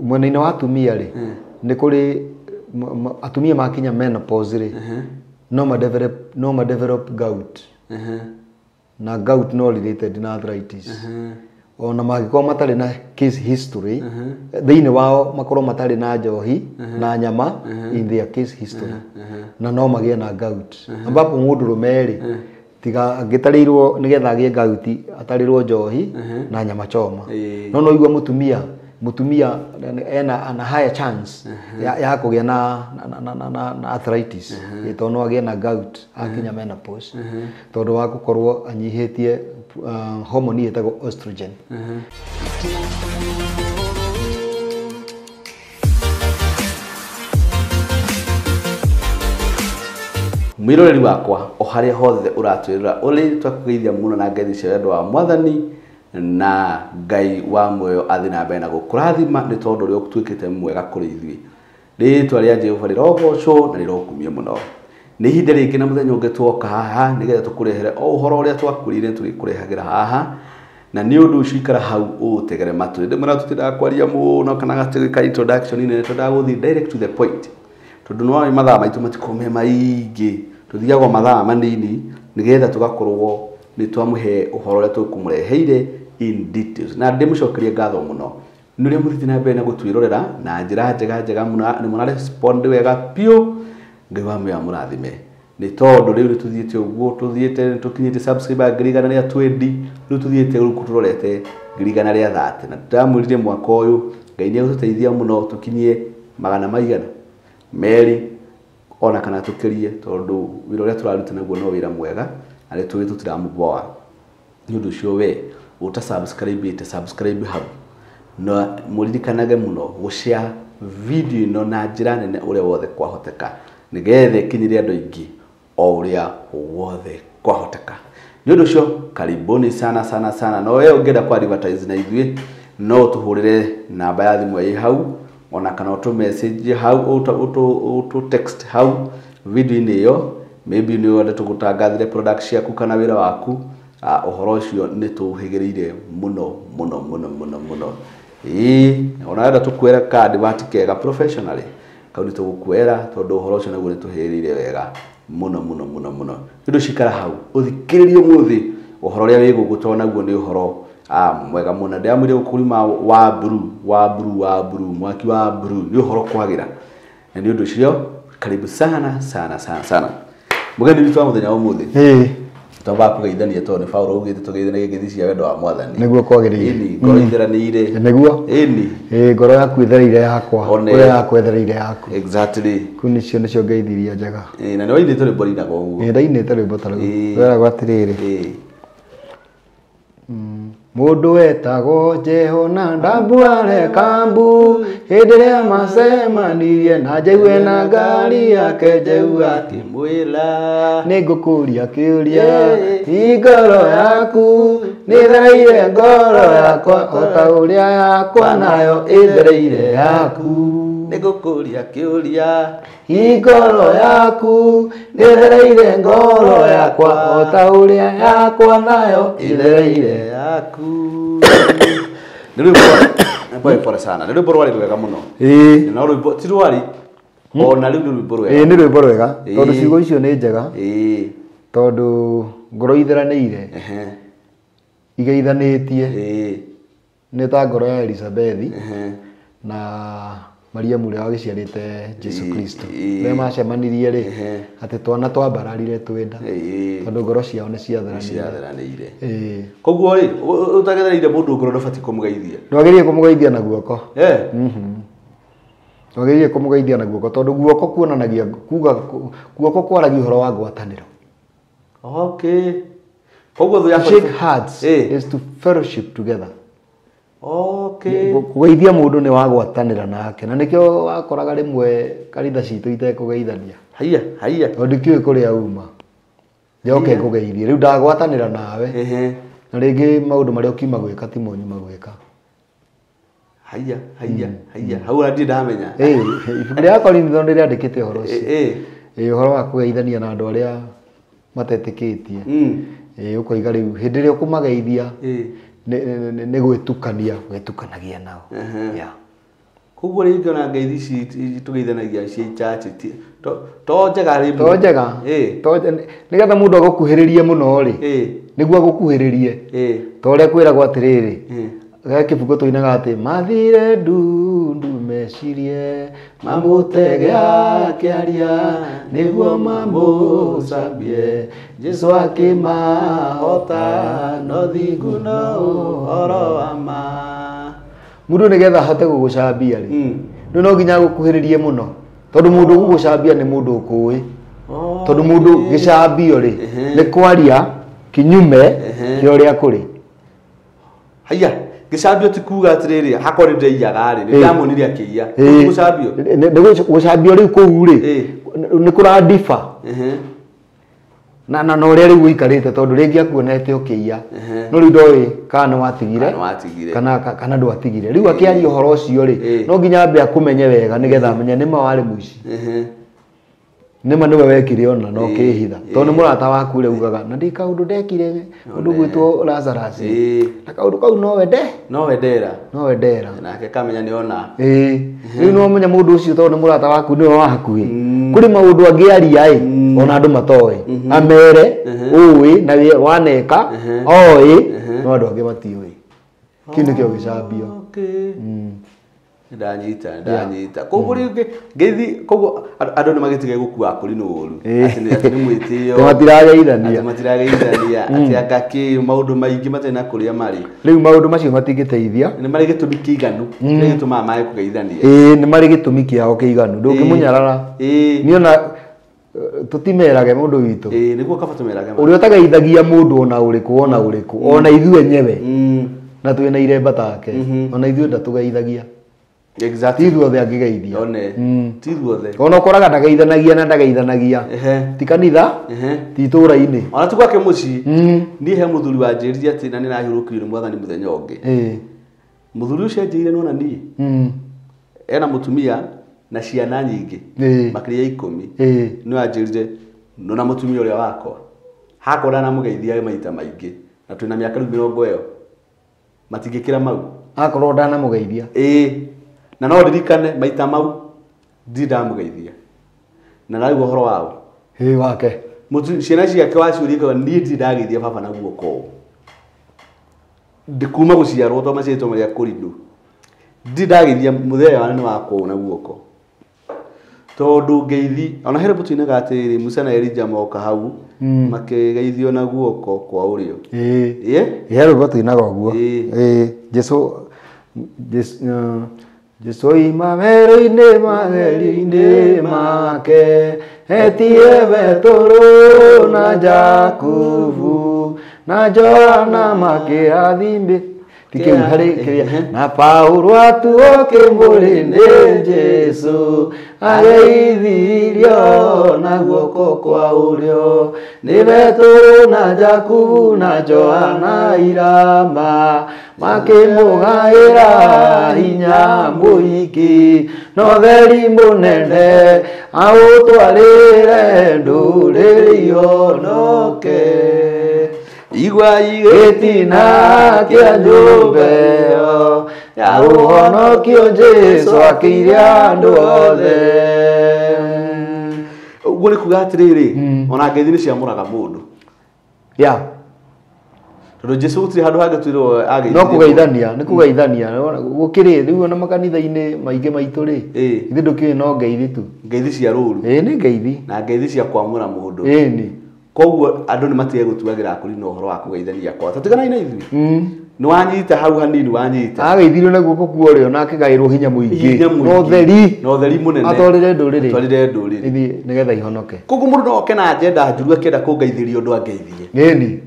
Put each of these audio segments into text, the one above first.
Mwena-inĩ wa atumia rĩ, nĩ kũrĩ atumia makinya menopause rĩ, no ma develop gout. Na gout no related na arthritis. Ona mangĩkorwo matarĩ na case history thĩinĩ wao, makorwo matarĩ na njohi na nyama in their case history, na no magĩe na gout. Ambapo mũndũrũme rĩ, tiga angĩtarĩirwo nĩgetha agĩe gout atarĩrwo njohi na nyama choma. No igua mũtumia ena ana higher chance ya kũgĩa na arthritis, tondũ no agĩe na gout akinya menopause, tondũ wa gũkorwo anyihĩtie hormone ĩtagwo estrogen. Mwiroreri wakwa o harĩa hothe ũratwĩrora, ũrĩ twakũgeithia mũno na ngeithi cia wendo wa Mwathani, na Ngai wa muoyo athiĩ na mbere na gũkũrathima nĩ tondũ ũrĩa ũtuĩkĩte mwega kũrĩ ithuĩ. Rĩtwa rĩa Jehova rĩrogocwo na rĩrokumio mũno. Nĩ ihinda rĩngĩ na mũthenya ũngĩ tuoka haha nĩgetha tũkũrehere o ũhoro ũrĩa twakwĩrire tũgĩkũrehagĩra haha, na nĩ ũndũ ũcio ikara hau ũũtegere matũ. Ndĩmwĩra tũtindaga kwaria mũno kana gatũgĩka introduction nene, twendaga gũthiĩ direct to the point, tondũ nĩ wamenya mathaa maitũ matikoragwo me maingĩ, tũthiaga o mathaa manini nĩgetha tũgakorwo nĩ twamũhe ũhoro ũrĩa tũkũmũreheire in details. Na ndĩmũcokerie ngatho mũno nĩ ũrĩa mũthiĩte na mbere na gũtwĩrorera na njĩra njega njega mũno, nĩ mũra respond wega biũ. Ngai wa muoyo amũrathime, nĩ tondũ rĩu nĩ tũthiĩte ũguo tũthiĩte, nĩ tũkinyĩte subscriber 120,000, rĩu tũthiĩte gũkũ tũrorete 130,000, na ndamwĩrire mwaka ũyũ Ngai nĩ egũtũteithia mũno tũkinyie magana maigana merĩ ona kana tũkĩrie, tondũ wĩra ũrĩa tũraruta naguo no wĩra mwega na nĩ tũĩ tũtiramũboa. Nĩ ũndũ ũcio we ũta subscribe subscribe hau, na mũririkanage mũno gũshare video ĩno na njĩra nene ũrĩa wothe kwahoteka, nĩgetha ĩkinyĩre andũ aingĩ o ũrĩa wothe kwahoteka. Nĩ ũndũ ũcio karibuni sana sana sana. No we ũngĩenda ku advertise na ithuĩ, no ũtũhũrĩre namba ya thimũ ĩ hau, ona kana ũtũ message hau, ũtũ text hau video-inĩ ĩyo, maybe nĩ wende tũgũtangathĩre product ciaku kana wĩra waku. Ũhoro ũcio nĩ tũhĩgĩrĩire mũno mũno mũno mũno mũno. Ĩĩ, ona wenda tũkwĩre ka advert kega professionally, kau nĩ tũgũkwĩra, tondũ ũhoro ũcio naguo nĩ tũhĩgĩrĩire wega mũno mũno mũno mũno. Nĩ ũndũ ũcio ikara hau ũthikĩrĩrie ũmũthĩ ũhoro ũrĩa wĩ gũkũ, tondũ naguo nĩ ũhoro mwega mũno. Ndĩramwĩrire gũkũ wa blue, wa blue, wa blue, mwaki wa blue, nĩ ũhoro kwagĩra. Na nĩ ũndũ ũcio karibu sana sana sana sana mũgeni witũ wa mũthenya wa ũmũthĩ. Twambaga kũgeithania tondũ nĩ Paũlũ augĩte tũgeithanie ngeithi cia wendo wa Mwathani. Nĩguo kwagĩrĩire. Ĩni, ngoro itheranĩire. Nĩguo. Ĩni. Ĩĩ, ngoro yaku ĩthereire yakwa, ũrĩa yakwa ĩthereire yaku. Exactly. Kuu nĩcio nĩcio ngeithi iria njega. Ĩĩ, na nĩ wainĩte rwĩmbo rĩinagwo ũguo. Ĩĩ, ndainĩte rwĩmbo ta rũu. Rweragwo atĩrĩrĩ. Mũndũ wetagwo Jehonadabu Arekabu, hĩndĩ ĩrĩa macemanirie na Jehu ena ngari yake, Jehu akĩmwĩra, nĩngũkũria kĩũria, ngoro yaku nĩthereire ngoro yakwa o ta ũrĩa yakwa nayo ĩthereire yaku. Nĩngũkũria kĩũria, ngoro yaku nĩthereire ngoro yakwa o ta ũrĩa yakwa nayo ĩthereire yaku. Nĩ rwĩmbo pole sana, nĩ rwĩmbo rwarĩ rwega mũno. Ĩĩ. Na rwĩmbo ti rwarĩ ona rĩu nĩ rwĩmbo rwega. Ĩĩ, nĩ rwĩmbo rwega, tondũ ciugo icio nĩ njega. Ĩĩ. Tondũ ngoro itheranĩire, igeithanĩtie, nĩ ta ngoro ya Elizabethi na Mariamu ũrĩa wagĩciarĩte Jesu Kristo. Rĩrĩa macemanirie rĩ, atĩ twana twambararire twĩnda, tondũ ngoro ciao nĩ ciatheranĩire. Koguo rĩ, ũtagethereire mũndũ ngoro ndũbatiĩ kũmũgeithia. Ndwagĩrĩire kũmũgeithia na guoko. Ndwagĩrĩire kũmũgeithia na guoko, tondũ guoko kuonanagia kuga, guoko kwaragia ũhoro wa ngwatanĩro. Okay. Koguo thũ To shake hands is to fellowship together. Okay. Kũgeithia mũndũ nĩ wa gwatanĩra nake, na nĩkĩo wakoraga rĩmwe kanitha citũ itekũgeithania. Haiya, haiya. Tondũ ndikĩũĩ kũrĩa uma. Njoke ngũgeithie. Rĩu ndagwatanĩra nawe. Na rĩngĩ maũndũ marĩa ũkiuma gwĩka timo nyuma gwĩka. Haiya, haiya, haiya. Hau ndirĩ ndamenya. Ibuku rĩa Korintho nĩ rĩandĩkĩte ũhoro ũcio. Ũhoro wa kũgeithania na andũ arĩa matetĩkĩtie. Ũkoiga rĩu hĩndĩ ĩrĩa ũkũmageithia nĩ gwĩtukania, gwĩtukanagia nao. Koguo rĩngĩ ona ngeithi ici tũgeithanagia cia church to njega rĩmwe. To njega. To nĩgetha mũndũ agũkuhĩrĩrie mũno rĩ. Nĩguo agũkuhĩrĩrie. To ũrĩa kwĩragwo atĩrĩrĩ. He kĩbungo tũinaga atĩ mathire ndundu mecirie mamũtege akĩaria nĩguo mamũcambie Jesũ akĩmahota no thingu no ũhoro wa ma. Mũndũ nĩgetha ahote gũgũcambia rĩ rĩu no nginya agũkuhĩrĩrie mũno tondũ mũndũ ũgũgũcambia nĩ mũndũ ũkũĩ tondũ mũndũ gĩcambio rĩ nĩ kwaria kinyume kĩa ũrĩa kũrĩ. Haiya gĩcambio ti kuga atĩrĩrĩ hakwa nĩ ndĩraiyaga rĩ nĩ ndamuonire akĩiya gũcambio gũcambio rĩu kũu rĩ nĩ kũrandiba na na ũrĩa rĩu ũikarĩte tondũ rĩngĩ akuonete ũkĩiya no rĩu ndoĩ kana nĩ watigire kana ndwatigire rĩu akĩaria ũhoro ũcio rĩ no nginya ambe akũmenye wega nĩgetha amenye nĩma warĩ mũici nĩma nĩwe wekire ona no kĩhitha tondũ nĩ mũrata waku ũrĩa ugaga na ndĩ kaũndũ ndekire ũndũ gwĩtwo Lazarus na kaũndũ kau nowe ndera nake kamenya nĩ ona rĩu no menya mũndũ ũcio tondũ nĩ mũrata waku nĩwe wa hakuhĩ kũrĩ maũndũ angĩaria ĩ ona andũ matoĩ amere ũĩ na waneka oĩ no andũ angĩ matiũĩ kĩu nĩkĩo gĩcambio. Ndanyita koguo rĩngĩ ngeithi koguo andũ nĩ magĩtige gũkua akũri nĩ ũru atĩ nĩ mwĩtĩo matirageithania atĩ anga kĩ maũndũ maingĩ matarĩ na kũrĩa marĩ rĩu maũndũ macio matingĩteithia nĩ marĩ gĩtũmi kĩiganu kĩrĩa gĩtũmaga mage kũgeithania ĩĩ nĩ marĩ gĩtũmi kĩao kĩiganu ndũngĩmũnyarara niĩ ona tũtimerage mũndũ witũ ĩĩ nĩguo kaba tũmerage ũrĩa ũtageithagia mũndũ ona ũrĩkũ ona ũrĩkũ ona ithuĩ enyewe na twĩna iremba take ona ithuĩ ndatũgeithagia. Exactly. Ti ithuothe angĩgeithia. One. Ti ithuothe. Ona ũkoraga ndageithanagia na ndageithanagia. Ti kanitha, ti itũũra-inĩ. Ona ti gwake mũciĩ. Niĩ he mũthuri wanjĩrire atĩ na nĩrahurũkirio nĩ mwathani mũthenya ũngĩ. Mũthuri ũcio anjĩrire nĩwona niĩ. Ena mũtumia na ciana nyingĩ. Makĩria ya 10. Nĩwe anjĩrire nona mũtumia ũrĩa wakwa. Hakwa ndanamũgeithia maita maingĩ. Na twĩna mĩaka rĩu 20 ĩyo. Matingĩkĩra mau. Akorwo ndanamũgeithia. Ĩĩ. Na no ndirikane maita mau ndirĩ ndamũgeithia na ndaigua ũhoro wao ĩ wake ciana ciake waciũria ikauga niĩ ndirĩ ndageithia baba na guoko ũũ kuma gũciarwo to maciarĩtwo marĩ akũrinũ ndirĩ ndageithia mũthee wa nĩ wakwa ũũ na guoko tondũ ngeithi ona he rwĩmbo tũinaga atĩrĩrĩ Musa na Elija moka hau makĩgeithio na guoko kwa ũrĩo. Ĩĩ he rwĩmbo tũinaga ũguo. Ĩĩ Jesũ oima werũ-inĩ magerio-inĩ make etie Petero na Jakubu na Johana makĩrathimĩ tikĩu harĩ kĩrĩa na Paulo atuo kĩmũrĩ nĩ Jesũ ageithirio na guoko kwa ũrĩo nĩ Petero na Jakubu na Johana irama makĩmũgaĩra hinya mũingĩ na ũtheri mũnene aũtwarĩre ndũrĩrĩ ihonoke. Igua gĩtina kĩa nyũmba ĩyo ya ũhonokio Jesũ akĩire andũ othe. Ũguo nĩ kuga atĩrĩrĩ ona ngeithi nĩ ciamũraga mũndũ. Yeah. Tondũ Jesũ gũtirĩ handũ hangĩtwĩrwo ageithie. No kũgeithania, nĩ kũgeithania. Gũkĩrĩ rĩu ona makanitha-inĩ maingĩ maitũ rĩ, ithuĩ ndũkĩũĩ no ngeithi tu. Ngeithi cia rũru. Ĩĩ nĩ ngeithi. Na ngeithi cia kwamũra mũndũ. Ĩĩ. Koguo andũ nĩ matige gũtuagĩra akũri na ũhoro wa kũgeithania kwa. Tũtiganai na ithuĩ. Nĩ wanyita hau hanini wanyita. Ageithirio na guoko kwa ũrĩo na akĩgaĩrwo hinya mũingĩ. Na ũtheri. Na ũtheri mũnene. Atwarĩre ndũrĩrĩ. Atwarĩre ndũrĩrĩ. Ithiĩ nĩgetha ihonoke. Koguo mũndũ no oke na agenda njũru akĩenda kũngeithĩria ũndũ angeithie. Ĩni.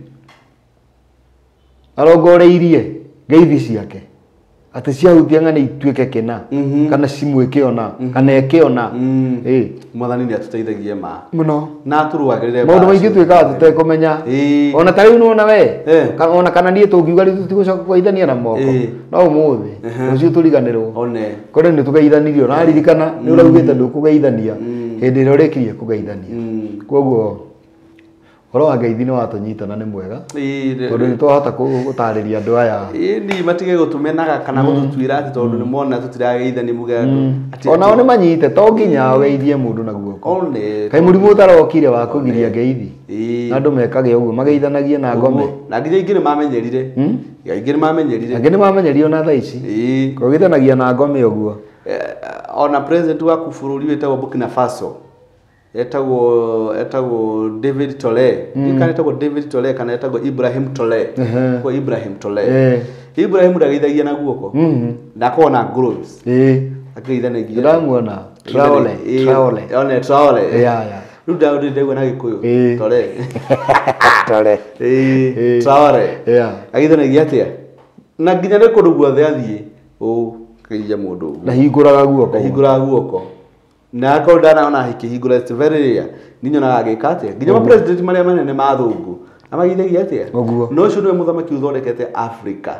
Arongoreirie ngeithi ciake atĩ ciahutia ng'ani ituĩke kĩna kana cimwĩke ona kana eke ona. Ĩĩ Mwathani nĩ atũteithagie ma mũno na atũrũagĩrĩre maũndũ maingĩ twĩkaga tũtekũmenya. Ona ta rĩu nĩwona we ona kana niĩ tũngiuga rĩu tũtigũcoka kũgeithania na moko no ũmũthĩ rũciũ tũriganĩrwo korwo nĩ tũgeithanirio ũraririkana nĩ ũraugĩte ndũkũgeithania hĩndĩ ĩrĩa ũrĩkirie kũgeithania. Koguo Horo wa ngeithi nĩ watũnyita na nĩ mwega. Tondũ nĩ twahota gũtarĩria andũ aya. Ĩni matige gũtũmenaga kana gũtũtuĩra atĩ tondũ nĩ mona tũtirageithania muge andũ. Onao nĩ manyite to nginya ũgeithie mũndũ na guoko. Kaĩ mũrimũ ũtarokire wa kũgiria ngeithi. Na andũ mekage ũguo mageithanagie na ngome. Na nginya ingĩ nĩ mamenyerire. Ingĩ nĩ mamenyerire. Angĩ nĩ mamenyerire ona thaa ici. Kũgeithanagia na ngome ũguo. Ona president wa bũrũri wĩtagwo Burkina Faso. Etagwo David Tole. Kana etagwo David Tole kana etagwo Ibrahim Tole. Kwa Ibrahim Tole. Ibrahim ndageithagia na guoko. Na akorwo na gloves. Ageithanagia. Ndĩramuona. Traore. Traore. One Traore. Yeah, yeah. Rĩu ndaigua na Gĩkũyũ. Tole. Tole. Traore. Yeah. Ageithanagia atĩa? Na nginya nĩ kũndũ guothe athiĩ. Ũũ mũndũ. Ndahingũraga guoko. Ndahingũraga guoko. Na akorwo ndanaona akĩhingũra it's very rare. Ni nyonaga agĩka atĩa? Nginya ma president marĩa manene ma athũngũ amageithagia atĩa? No ũcio nĩwe mũthamaki ũthondekete Africa.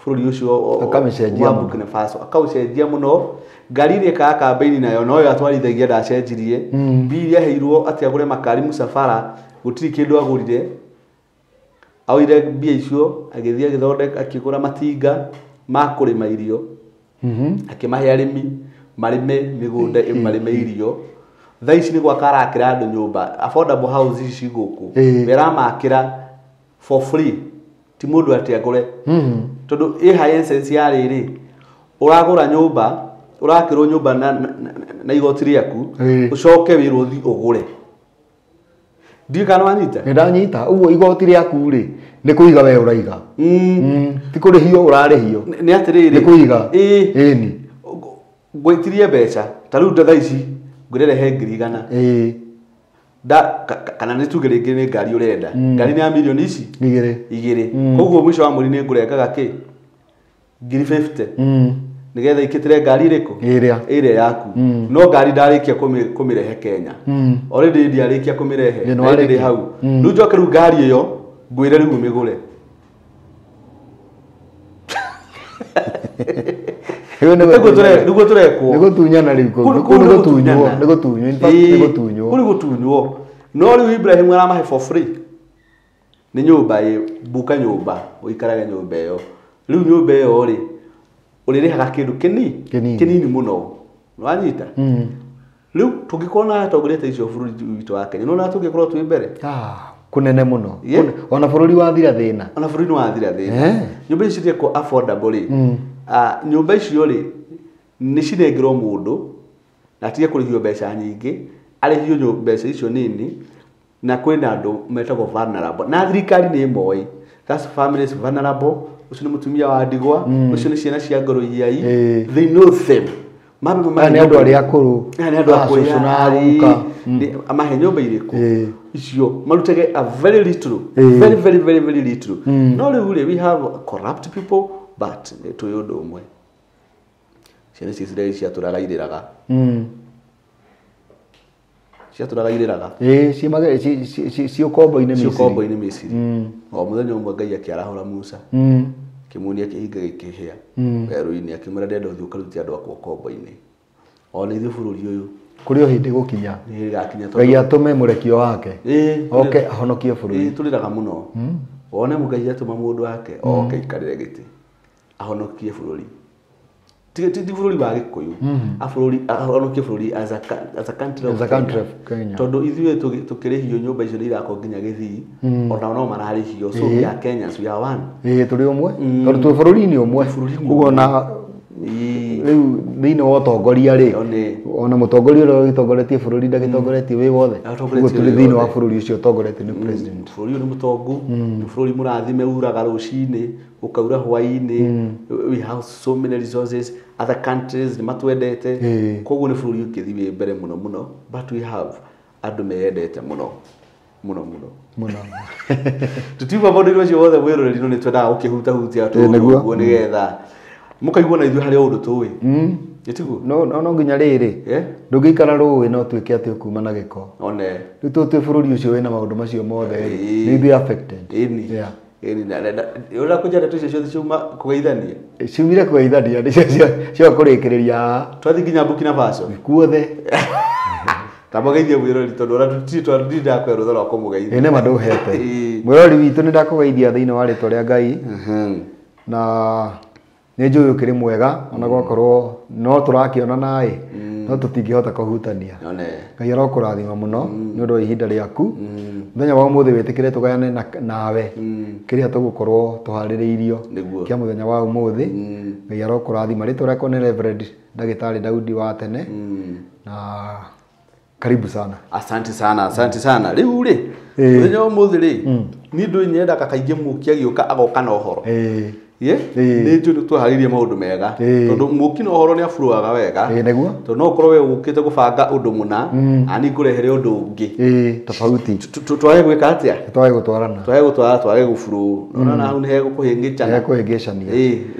Bũrũri ũcio akamĩcenjia wa Burkina Faso akaũcenjia mũno. Ngari iria ĩkaga kambĩini nayo noyo atwarithagia ndacenjirie. Mbia iria aheirwo atĩ agũre makari mũcabara gũtirĩ kĩndũ agũrire. Aoire mbia icio agĩthiĩ agĩthondeka akĩgũra matinga ma kũrĩma irio. Akĩmahe arĩmi marĩme mĩgũnda marĩme irio. Thaa ici nĩ gwaka arakĩra andũ nyũmba affordable house ici gũkũ. We aramakĩra for free ti mũndũ atĩ agũre. Tondũ ĩ high essence ya rĩrĩ ũragũra nyũmba ũrakĩrwo nyũmba na igoti rĩaku ũcoke wĩrwo ũthiĩ ũgũre. Ndiũĩ kana wanyita? Nĩ ndanyita. Ũguo igoti rĩaku rĩ nĩ kũiga we ũraiga. Ti kũrĩhio ũrarĩhio. Nĩ atĩrĩrĩ. Nĩ kũiga. Ĩni. Ngwĩtirie mbeca ta rĩu thaa ici ngwĩrehe 100,000. Da kana nĩ tuge rĩngĩ nĩ ngari ũrenda. Ngari nĩ ya mirioni ici igĩrĩ. Koguo mũico wa mweri nĩ ngũrengaga kĩ? 50,000. Nĩgetha ikĩtĩre ngari ĩrĩkũ? Ĩrĩa yaku. No ngari ndarĩkia kũmĩrehe Kenya. Already ndiarĩkia kũmĩrehe. Ndĩrĩ hau. Rĩu njoke rĩu ngari ĩyo ngwĩre rĩu ũmĩgũre. Nĩguo tũrekwo. Nĩ gũtunyana rĩu kũu. Nĩ gũtunywo. Nĩ gũtunywo. In fact nĩ gũtunywo. Kũu nĩ gũtunywo. No rĩu Ibrahim aramahe for free. Nĩ nyũmba ĩ buka nyũmba ũikarage nyũmba ĩyo. Rĩu nyũmba ĩyo rĩ ũrĩrĩhaga kĩndũ kĩnini mũno. Nĩwanyita? Rĩu tũngĩkorwo na atongoria ta icio bũrũri witũ wa Kenya, nĩwona tũngĩkorwo twĩ mbere? Kũnene mũno. Ona bũrũri wathira thĩna. Ona bũrũri nĩwathira thĩna. Nyũmba ici cirekwo affordable rĩ. Nyũmba icio rĩ nĩ cinengerwo mũndũ na atige kũrĩhio mbeca nyingĩ, arĩhio mbeca icio nini, na kwĩna andũ metagwo vulnerable. Na thirikari nĩ ĩmoĩ. That's families vulnerable. Ũcio nĩ mũtumia wa ndigwa, ũcio nĩ ciana cia ngoro iai. They know them. Nĩ andũ arĩa akũrũ. Nĩ andũ akũrũ na aguka. Amahe nyũmba irĩkũ icio marutage a very little, very very very very little. No rĩu rĩ we have corrupt people but tũĩ ũndũ ũmwe. Ciana ici Isiraeli ciatũraga irĩraga. Ciatũraga irĩraga. Ci ũkombo-inĩ Misiri. Ci ũkombo-inĩ Misiri. O mũthenya ũmwe Ngai akĩarahũra Musa. Akĩmuonia kĩhinga gĩkĩhĩa werũ-inĩ akĩmwĩra ndĩrenda ũthiĩ ũkarute andũ akwa ũkombo-inĩ. Ona ithuĩ bũrũri ũyũ kũrĩ o hĩndĩ gũkinya. Nĩ gĩgakinya tondũ Ngai atũme mũrekio wake. Oke ahonokie bũrũri. Tũrĩraga mũno. Wone Ngai atũma mũndũ wake oke aikarĩre gĩtĩ ahonokie bũrũri. Ti bũrũri wa Gĩkũyũ. Ahonokie bũrũri as a country of Kenya. Tondũ ithuĩ tũkĩrĩhio nyũmba icio nĩ irakwo nginya Gĩthii. Ona no mararĩhio. So we are Kenyans, we are one. Tũrĩ ũmwe. Tondũ twĩ bũrũri-inĩ ũmwe. Koguo ona rĩu thĩinĩ wa ũtongoria rĩ, ona mũtongoria ũrĩa ũgĩtongoretie bũrũri ndagĩtongoretie wĩ wothe. Koguo tũrĩ thĩinĩ wa bũrũri ũcio ũtongoretio nĩ president. Bũrũri ũyũ nĩ mũtongu, nĩ bũrũri mũrathime, uraga rũcinĩ ũkaura hwaĩ-inĩ. We have so many resources. Other countries nĩ matwendete. Koguo nĩ bũrũri ũngĩthiĩ wĩ mbere mũno mũno, but we have andũ meyendete mũno mũno mũno mũno. Tũtiuma maũndũ-inĩ macio mothe mwĩroreri, no nĩ twendaga gũkĩhutahutia ũguo nĩgetha mũkaigua na ithuĩ harĩ o ũndũ tũĩ. Nĩtiguo? No nginya rĩrĩ ndũngĩikara rũĩ no tuĩke atĩ ũkuma na gĩko. One. Rĩu twĩ bũrũri ũcio wĩna maũndũ macio mothe nĩ ithuĩ affected. Ĩni. Ũrĩa kũnja ndeto icio ciothe ciuma kũgeithania? Ciumire kũgeithania, nĩcio cia kũrĩkĩrĩria. Twathiĩ nginya Burkina Faso. Kuothe. Tamũgeithie mwĩrori tondũ ona tũtirĩ ndakũhe rũtha rwa kũmũgeithia. Ĩ nĩma ndũhete. Mwĩrori witũ nĩ ndakũgeithia thĩinĩ wa rĩtwa rĩa Ngai. Na nĩ njũĩ ũkĩrĩ mwega ona gwakorwo no tũrakĩonana ĩ no tũtingĩhota kũhutania. Ngai arokũrathima mũno nĩ ũndũ wa ihinda rĩaku. Mũthenya wa ũmũthĩ wĩtĩkĩre tũgayane nawe kĩrĩa tũgũkorwo tũharĩrĩirio kĩa mũthenya wa ũmũthĩ. Ngai arokũrathima. Rĩtwa rĩakwa nĩ Reverend Ndagĩtarĩ Daudi wa tene. Na karibu sana. Asante sana, asante sana. Rĩu rĩ, mũthenya wa ũmũthĩ rĩ, niĩ ndũĩ nyendaga kaingĩ mũki agĩũka agoka na ũhoro. Nĩ njũĩ nĩ twaharĩirie maũndũ mega. Tondũ mũki na ũhoro nĩ aburuaga wega. Nĩguo. Tondũ no ũkorwo we ũkĩte gũbanga ũndũ mũna, na niĩ ngũrehere ũndũ ũngĩ. Tofauti. Twage gwĩka atĩa? Twage gũtwarana. Twage gũtwarana, twage gũburu. Nona hau nĩ hegũkũhĩngĩcana. Hekũhĩngĩcania.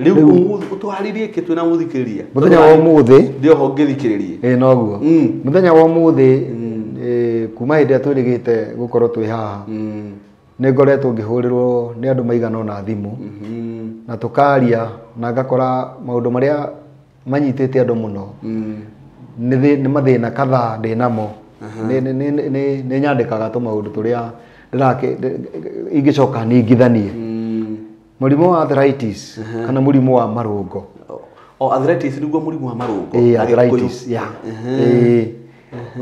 Rĩu ũmũthĩ ũtũharĩrie kĩ twĩna mũthikĩrĩria? Mũthenya wa ũmũthĩ. Ndĩ oho ngĩthikĩrĩrie. Noguo. Mũthenya wa ũmũthĩ kuma hĩndĩ ĩrĩa twĩrĩgĩte gũkorwo twĩ haha. Nĩ ngoretwo ngĩhũrĩrwo nĩ andũ maigana ũna thimũ. Na tũkaria na ngakora maũndũ marĩa manyitĩte andũ mũno. Nĩ mathĩna kadhaa ndĩ namo. Nĩ nyandĩkaga tũmaũndũ tũrĩa ingĩcoka ningithanie. Mũrimũ wa arthritis kana mũrimũ wa marũngo. O arthritis nĩguo mũrimũ wa marũngo. Arthritis, yeah.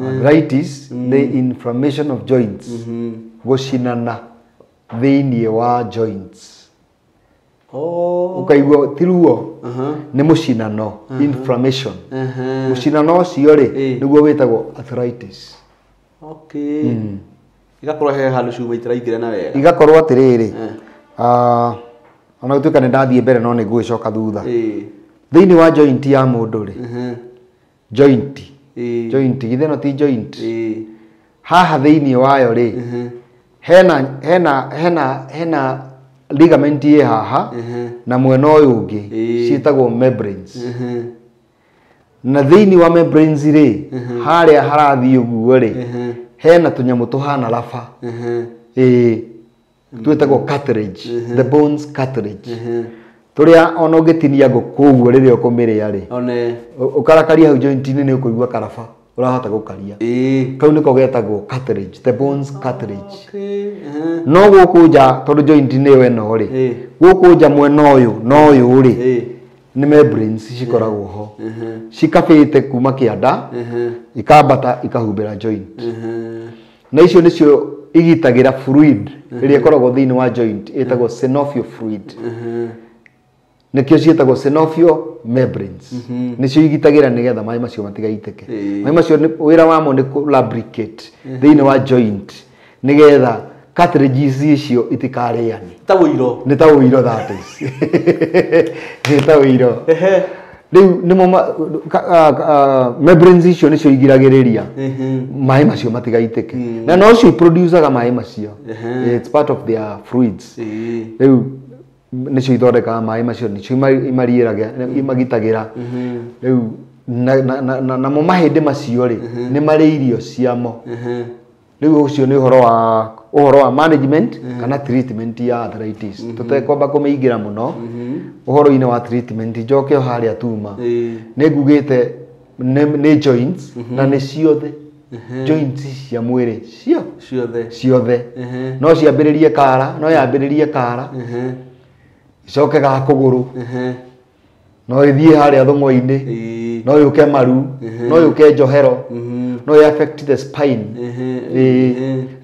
Arthritis nĩ inflammation of joints. Gũcinana thĩinĩ wa joints. Ũkaigua ti ruo nĩ mũcinano, inflammation. Mũcinano ũcio rĩ nĩguo wĩtagwo arthritis. Okay. Igakorwo he handũ cuma itaraingĩra na wega. Igakorwo atĩrĩrĩ, ona gũtuĩka nĩ ndathiĩ mbere no nĩ ngũgĩcoka thutha. Thĩinĩ wa joint ya mũndũ rĩ, joint, joint, githĩ ĩno ti joint? Haha thĩinĩ wayo rĩ, hena ligament ĩ haha na mwena ũyũ ũngĩ ciĩtagwo membranes. Na thĩinĩ wa membranes rĩ, harĩa harathiĩ ũguo rĩ, hena tũnyamũ tũhana raba. Twĩtagwo cartilage, the bones cartilage. Tũrĩa ona ũngĩtinia ngũkũ ũguo rĩrĩa ũkũmĩrĩa rĩ, ũkarakaria hau joint-inĩ nĩ ũkũigua karaba ũrahota gũkaria. Kau nĩko getagwo cartilage, the bones cartilage. No gũkũ nja tondũ joint nĩyo ĩno rĩ, gũkũ nja mwena ũyũ na ũyũ rĩ, nĩ membranes cikoragwo ho. Cikabĩte kuma kĩanda, ikambata ikahumbĩra joint. Na icio nĩcio igitagĩra fluid ĩrĩa ĩkoragwo thĩinĩ wa joint, ĩtagwo synovial fluid. Nĩkĩo ciĩtagwo synovial membranes. Nĩcio igitagĩra nĩgetha maĩ macio matigaitĩke. Maĩ macio wĩra wamo nĩ kũ lubricate thĩinĩ wa joint nĩgetha cartilages icio itikarĩane. Ta ũiro. Nĩ ta ũiro, that is. Nĩ ta ũiro. Rĩu nĩmo membranes icio nĩcio igiragĩrĩria maĩ macio matigaitĩke. Na no cio iproducaga maĩ macio. It's part of their fluids. Rĩu nĩcio ithondekaga maĩ macio, nĩcio imariĩraga, imagitagĩra. Rĩu namo mahĩndĩ macio rĩ, nĩ marĩ irio ciamo. Rĩu ũcio nĩ ũhoro wa management kana treatment ya arthritis. Tũtekwamba kũmĩingĩra mũno ũhoro-inĩ wa treatment, njoke o harĩa tuma. Nĩ ngugĩte nĩ joints na nĩ ciothe. Joints cia mwĩrĩ ciothe. Ciothe. No ciambĩrĩrie kara, no yambĩrĩrie kara. Icoke ga kũgũrũ. No ĩthiĩ harĩa thũng'wa-inĩ. No yũke maru, no yũke njohero, no ĩ affect the spine.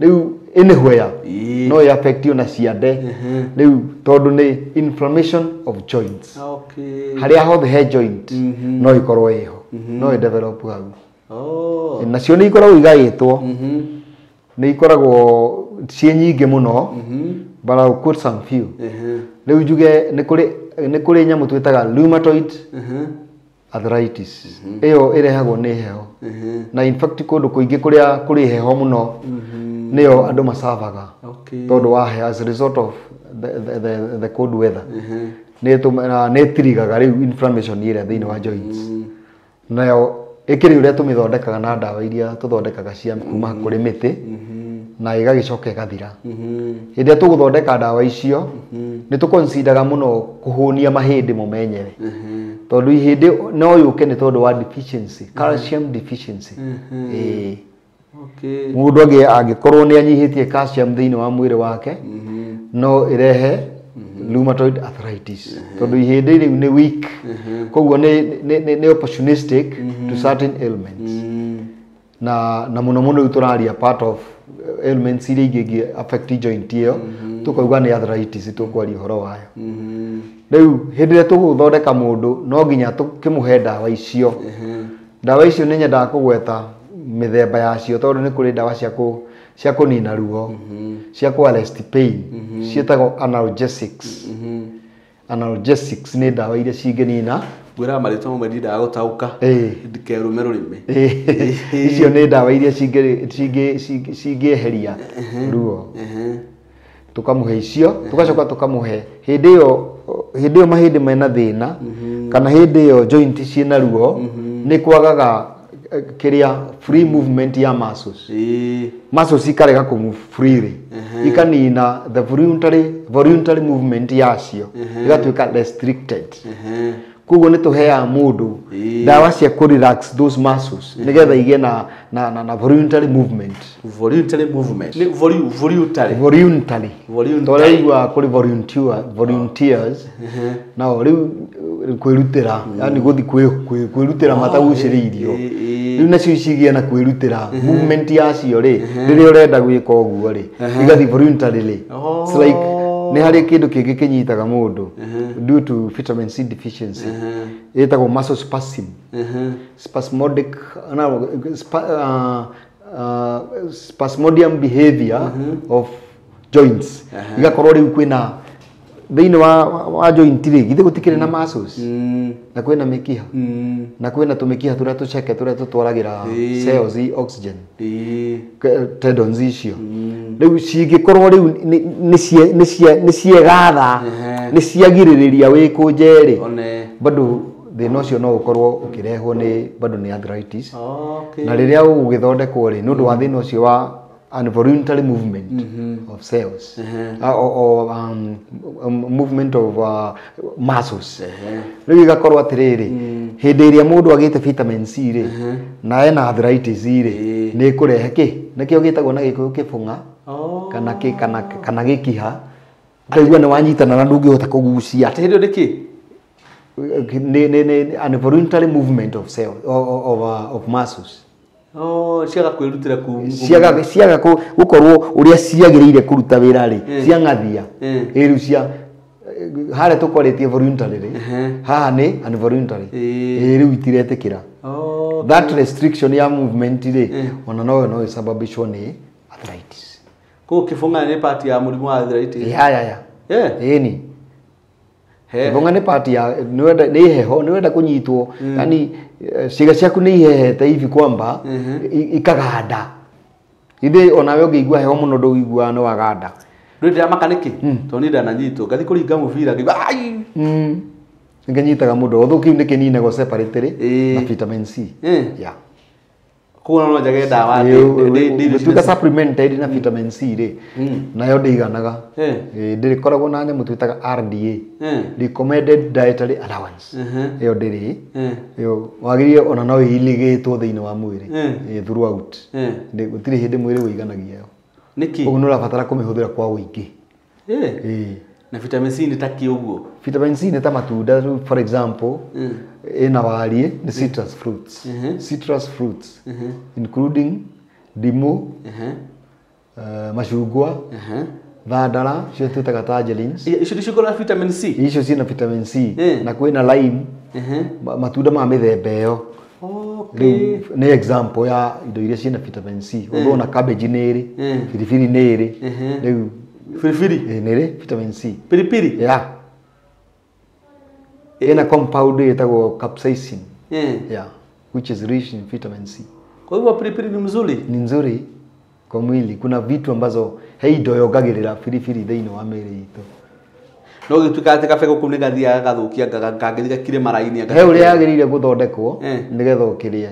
Rĩu anywhere no ĩ affect ona ciande. Rĩu tondũ nĩ inflammation of joints. Harĩa hothe he joint no ĩkorwo ĩho, no ĩ develop hau. Nacio nĩ ikoragwo igaĩtwo, nĩ ikoragwo ciĩ nyingĩ mũno, but I'll quote some few. Rĩu njuge nĩ kũrĩ nyamũ twĩtaga rheumatoid arthritis. Ĩyo ĩrehagwo nĩ heho. Na in fact kũndũ kũingĩ kũrĩa kũrĩ heho mũno nĩyo andũ macavaga. Tondũ wa heho, as a result of the cold weather. Nĩ ĩtirigaga rĩu inflammation ĩrĩa thĩinĩ wa joints. Nayo ĩkĩrĩ ũrĩa tũmĩthondekaga na ndawa iria tũthondekaga cia kuma kũrĩ mĩtĩ na ĩgagĩcoka ĩgathira. Hĩndĩ ĩrĩa tũgũthondeka ndawa icio nĩ tũconsideraga mũno kũhũnia mahĩndĩ mo menyewe. Tondũ ihĩndĩ no yũke nĩ tondũ wa deficiency, calcium deficiency. Okay. Mũndũ angĩkorwo nĩ anyihĩtie calcium thĩinĩ wa mwĩrĩ wake no ĩrehe rheumatoid arthritis tondũ ihĩndĩ rĩu nĩ weak, koguo nĩ opportunistic to certain ailments. Na mũno mũno rĩu tũraria part of ailments iria ingĩ ingĩ affect joint ĩyo, tũkauga nĩ arthritis tũkwaria ũhoro wayo. Rĩu hĩndĩ ĩrĩa tũgũthondeka mũndũ no nginya tũkĩmũhe ndawa icio. Ndawa icio nĩ nyendaga kũgweta mĩthemba yacio tondũ nĩ kũrĩ ndawa cia kũnina ruo, cia kũ arrest pain, ciĩtagwo analgesics. Analgesics nĩ ndawa iria cingĩnina. Ngwĩraga marĩtwa mamwe ndindaga gũtaũka ndikerume rũrĩmĩ. Icio nĩ ndawa iria cingĩeheria ruo. Tukamũhe icio, tugacoka tukamũhe hĩndĩ ĩyo mahĩndĩ mena thĩna kana hĩndĩ ĩyo joint ciĩna ruo nĩ kwagaga kĩrĩa free movement ya muscles. Muscles ikarega kũ move freely, ikanina the voluntary movement yacio, igatuĩka restricted. Koguo nĩ tũheaga mũndũ ndawa cia kũ relax those muscles nĩgetha igĩe na voluntary movement. Voluntary movement. Nĩ voluntary. Voluntary. Tũraigua kũrĩ volunteers. Nao rĩu kwĩrutĩra, yani gũthiĩ kwĩrutĩra matagucĩrĩirio. Rĩu nacio cigĩe na kwĩrutĩra movement yacio rĩ, rĩrĩa ũrenda gwĩka ũguo rĩ, igathiĩ voluntarily. It's like nĩ harĩ kĩndũ kĩngĩ kĩnyitaga mũndũ due to vitamin C deficiency, ĩtagwo muscle spasm. Spasmodic spasmodium behavior of joints. Igakorwo rĩu kwĩna thĩinĩ wa joint rĩ, githĩ gũtikĩrĩ na muscles na kwĩna mĩkiha na kwĩna tũmĩkiha tũrĩa tũceke tũrĩa tũtwaragĩra cells oxygen, tendons icio. Rĩu cingĩkorwo rĩu nĩ ciegatha, nĩ ciagirĩrĩria wĩkũnje rĩ, bado thĩna ũcio no ũkorwo ũkĩrehwo nĩ bado nĩ arthritis. Na rĩrĩa ũgũgĩthondekwo rĩ, nĩ ũndũ wa thĩna ũcio wa involuntary movement of cells or movement of muscles. Rĩu igakorwo atĩrĩrĩ, hĩndĩ ĩrĩa mũndũ agĩte vitamin C rĩ, na ena arthritis rĩ, nĩ ĩkũrehe kĩ nĩkĩo gĩtagwo na Gĩkũyũ kĩbũng'a kana gĩkiha, ũkaigua nĩ wanyitana na ndũngĩhota kũgucia. Atĩ hĩndĩ ĩyo nĩ kĩ? Nĩ involuntary movement of cells of muscles. Ciaga kwĩrutĩra ku ciaga gũkorwo ũrĩa ciagĩrĩire kũruta wĩra rĩ, ciang'athia. Rĩu cia harĩa tũkwarĩtie voluntary rĩ, haha nĩ involuntary. Rĩu itiretĩkĩra. That restriction ya movement rĩ, ona no ĩsababishwo nĩ arthritis. Koguo kĩbũng'a nĩ part ya mũrimũ wa arthritis? Ya. Ĩni. Kĩbũng'a nĩ part ya nĩ heho, nĩ wenda kũnyitwo, yani ciĩga ciaku nĩ ihehete hivi kwamba ikaganda. Ithe onawe ũngĩigua heho mũno ndũiguaga nĩ waganda. Ndũĩ ndĩramaka nĩkĩ? Tondũ niĩ ndananyitwo ngathiĩ kũringa mũbira ngĩigua ai. Nĩkĩnyitaga mũndũ, although kĩu nĩkĩninagwo separately na vitamin C. Yeah. Koguo no njage ndawa gũtuĩka supplemented na vitamin C rĩ, nayo ndĩiganaga. Ndĩrĩkoragwo na nyamũ twĩtaga RDA, recommended dietary allowance. Ĩyo ndĩrĩ, ĩyo wagĩrĩire ona no ĩiligĩtwo thĩinĩ wa mwĩrĩ throughout. Gũtirĩ hĩndĩ mwĩrĩ ũiganagia ĩyo. Nĩkĩ? Koguo nĩ ũrabatara kũmĩhũthĩra kwa ũingĩ. Na vitamin C nĩ ta kĩ ũguo? Vitamin C nĩ ta matunda, for example, ĩna wariĩ nĩ citrus fruits. Citrus fruits including ndimũ, macungwa, thandara, icio twĩtaga tangerines. Icio nĩcio ikoragwo na vitamin C? Icio ciĩna vitamin C. Na kwĩna lime, matunda ma mĩthemba ĩyo. Rĩu nĩ example ya indo iria ciĩna vitamin C. Although ona cabbage nĩ ĩrĩ, biribiri nĩ ĩrĩ. Rĩu biribiri nĩ ĩrĩ vitamin C. Piripiri? Yeah. Ina compound ĩtagwo capsaicin. Yeah, which is rich in vitamin C. Kwa hivyo piripiri ni mzuri? Ni nzuri kwa mwili. Kuna vitu ambazo he indo yongagĩrĩra biribiri thĩinĩ wa mĩĩrĩ itũ. No gĩtuĩka atĩ kabegũ kau nĩ gathiaga gathũkia kangĩthiĩ gakire maraini. He ũrĩa yagĩrĩire gũthondekwo nĩgetha ũkĩrĩe.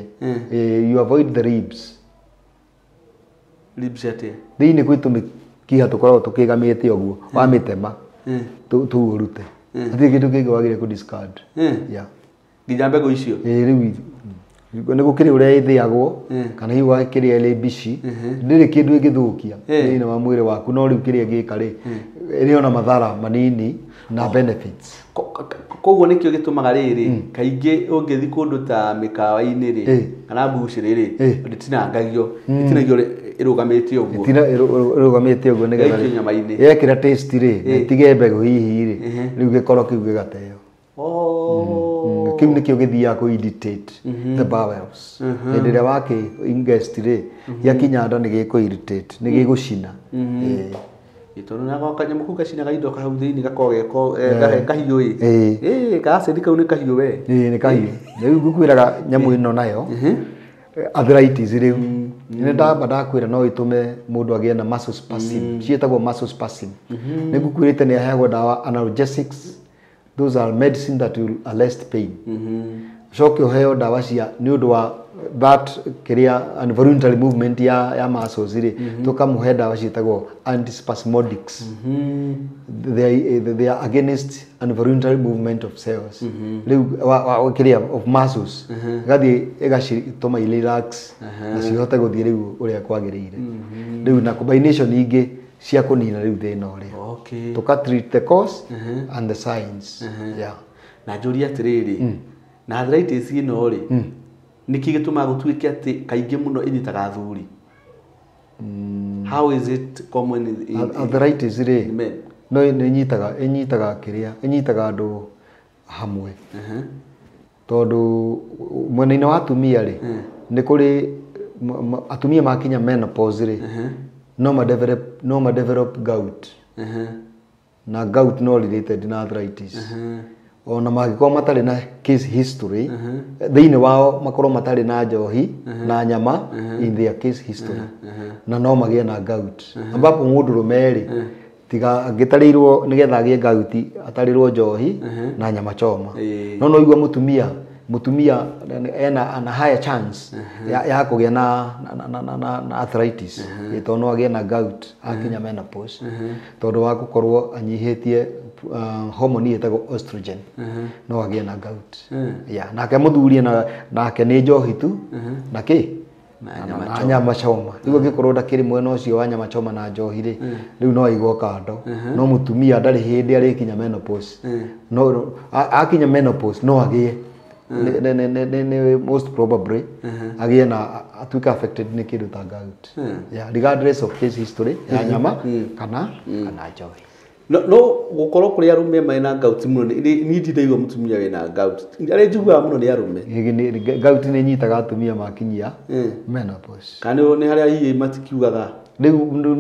You avoid the ribs. Ribs atĩa? Thĩinĩ kwĩ tũmĩkiha tũkoragwo tũkĩgamĩte ũguo, wamĩtema, tũu ũrute. Hatirĩ kĩndũ kĩngĩ wagĩrĩire kũ discard. Yeah. Nginya mbegũ icio? Rĩu. Nĩ gũkĩrĩ ũrĩa ĩthĩagwo kana hihi ũgakĩrĩa ĩrĩ mbici, ndĩrĩ kĩndũ ĩngĩthũkia thĩinĩ wa mwĩrĩ waku, no rĩu kĩrĩa ĩngĩka rĩ, ĩrĩ ona mathara manini na benefits. Koguo nĩkĩo gĩtũmaga rĩrĩ kaingĩ ũngĩthiĩ kũndũ ta mĩkawa-inĩ rĩ kana mbucĩrĩ rĩ, ndĩtinangagio, ĩtinagio ĩrũgamĩte ũguo. Ĩrũgamĩte ũguo nĩgetha yekĩra taste rĩ, na ĩtige mbegũ hihi rĩ, rĩu gĩkoro kĩu gĩgateo. Kĩu nĩkĩo gĩthiaga kũ irritate the bowels. Hĩndĩ ĩrĩa wakĩ ingest rĩ, gĩakinya nda nĩ gĩkũ irritate, nĩ gĩgũcina. Tondũ nako kanyamũ kau gacinaga indo hau thĩinĩ gakoragwo geko kahiũ ĩ. Ka acid kau nĩ kahiũ we. Ĩĩ nĩ kahiũ. Rĩu ngũkwĩraga nyamũ ĩno nayo arthritis rĩu nĩ ndamba ndakwĩra no ĩtũme mũndũ agĩe na muscle spasm, ciĩtagwo muscle spasm. Nĩ ngũkwĩrĩte nĩ aheagwo ndawa analgesics, those are medicine that will arrest pain. Ũcoke ũheo ndawa cia nĩ ũndũ wa that kĩrĩa involuntary movement ya muscles rĩ, tũkamũhe ndawa ciĩtagwo antispasmodics. They are against involuntary movement of cells. Rĩu kĩrĩa of muscles ĩgathiĩ ĩgacitũma relax na cihote gũthiĩ rĩu ũrĩa kwagĩrĩire. Rĩu na combination ingĩ cia kũnina rĩu thĩna ũrĩa. Tũka treat the cause and the signs. Yeah. Na njũrie atĩrĩrĩ, na arthritis ĩno rĩ, nĩkĩ gĩtũmaga gũtuĩke atĩ kaingĩ mũno ĩnyitaga athuri? How is it common in arthritis rĩ? No ĩnyitaga kĩrĩa, ĩnyitaga andũ hamwe. Tondũ mwena-inĩ wa atumia rĩ, nĩ kũrĩ atumia makinya menopause rĩ, no ma develop gout. Na gout no related na arthritis. Ona mangĩkorwo matarĩ na case history, thĩinĩ wao makorwo matarĩ na njohi na nyama in their case history, na no magĩe na gout. Ambapo mũndũrũme rĩ, tiga angĩtarĩirwo nĩgetha agĩe gout atarĩrwo njohi na nyama choma. No no igua mũtumia ena ana higher chance ya kũgĩa na arthritis, tondũ no agĩe na gout akinya menopause, tondũ wa gũkorwo anyihĩtie hormone ĩtagwo estrogen, no agĩe na gout. Yeah, nake mũthuri nake nĩ njohi tu na kĩ na nyama choma. Rĩu angĩkorwo ndakĩrĩ mwena ũcio wa nyama choma na njohi rĩ, rĩu no aigwo kando. No mũtumia ndarĩ hĩndĩ arĩkinya menopause. No akinya menopause no agĩe most probably agĩe na atuĩke affected nĩ kĩndũ ta gout. Yeah, regardless of case history ya nyama kana njohi. No gũkorwo kũrĩ arũme mena gout mũno, niĩ ndindaigua mũtumia wĩna gout. Arĩa njiguaga mũno nĩ arũme. Gout nĩ ĩnyitaga atumia makinyia menopause. Kana nĩ harĩa hihi matikiugaga. Rĩu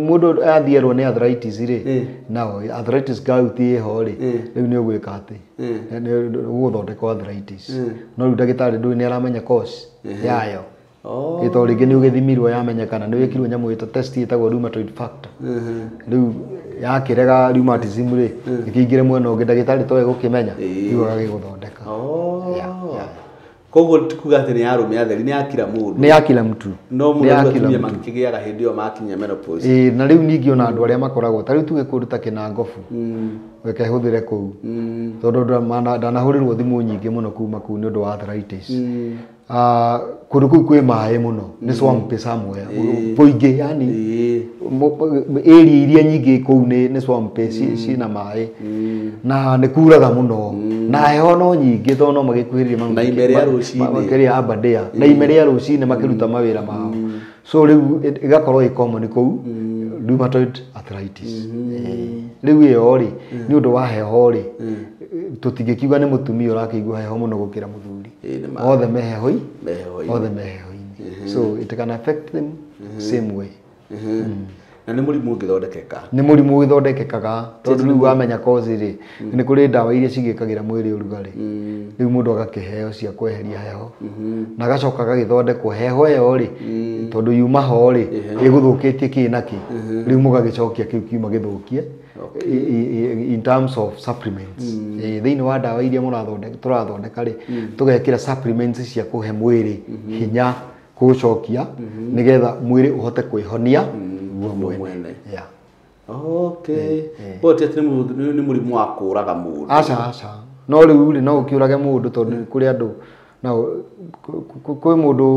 mũndũ athiĩrwo nĩ arthritis rĩ, nao arthritis gout ĩho rĩ, rĩu nĩ ũgwĩka atĩ nĩ ũgũthondekwo arthritis. No rĩu ndagĩtarĩ ndũĩ nĩ aramenya cause yayo. Tondũ rĩngĩ nĩ ũgĩthimirwo yamenyekana, nĩ wĩkirwo nyamũ ĩtagwo test ĩtagwo rheumatoid factor. Rĩu yakĩrega rheumatism rĩ, ĩkĩingĩre mwena ũngĩ ndagĩtarĩ toĩ gũkĩmenya, rĩu agagĩgũthondeka. Koguo ti kuga atĩ nĩ ya arũme atheri, nĩ ya kila mũndũ. Nĩ ya kila mtu. No mũno atumia makĩgĩaga hĩndĩ ĩyo makinya menopause. Ĩĩ, na rĩu ningĩ ona andũ arĩa makoragwo ta rĩu tuge kũndũ ta Kĩnangobu, reke hũthĩre kũu, tondũ ndanahũrĩrwo thimũ nyingĩ mũno kuma kũu nĩ ũndũ wa arthritis. Kũndũ kũu kwĩ maĩ mũno, nĩ swamp somewhere kũingĩ, yani area iria nyingĩ kũu nĩ swamp ciĩna maĩ, na nĩ kuraga mũno, na heho no nyingĩ tondũ no magĩkuhĩrĩria na ime rĩa rũcinĩ, makĩria Aberdare, na ime rĩa rũcinĩ makĩruta mawĩra mao. So rĩu ĩgakorwo ĩ common kũu rheumatoid arthritis. Rĩu ĩyo rĩ, nĩ ũndũ wa heho rĩ, tũtingĩkiuga nĩ mũtumia ũrakĩigua heho mũno gũkĩra mũthuri. Othe me heho-inĩ, othe me heho-inĩ. So it can affect them same way. Na nĩ mũrimũ ũngĩthondekeka. Nĩ mũrimũ ũgĩthondekekaga tondũ rĩu wamenya cause rĩ, nĩ kũrĩ ndawa iria cigĩkagĩra mwĩrĩ ũrugarĩ. Rĩu mũndũ agakĩheo cia kweheria heho, na agacoka agagĩthondekwo heho ĩyo rĩ, tondũ yuma ho rĩ, ĩgũthũkĩtie kĩ na kĩ, rĩu mũgagĩcokia kĩu kiuma gĩthũkie in terms of supplements. Thĩinĩ wa ndawa iria tũrathondeka rĩ, tũgekĩra supplements cia kũhe mwĩrĩ hinya kũũcokia, nĩgetha mwĩrĩ ũhote kwĩhonia guo mwene. Yeah. Okay. Koguo ti atĩ nĩ mũrimũ wa kũũraga mũndũ. Aca, aca. No rĩu rĩ, no ũkĩũrage mũndũ tondũ kũrĩ andũ, no kwĩ mũndũ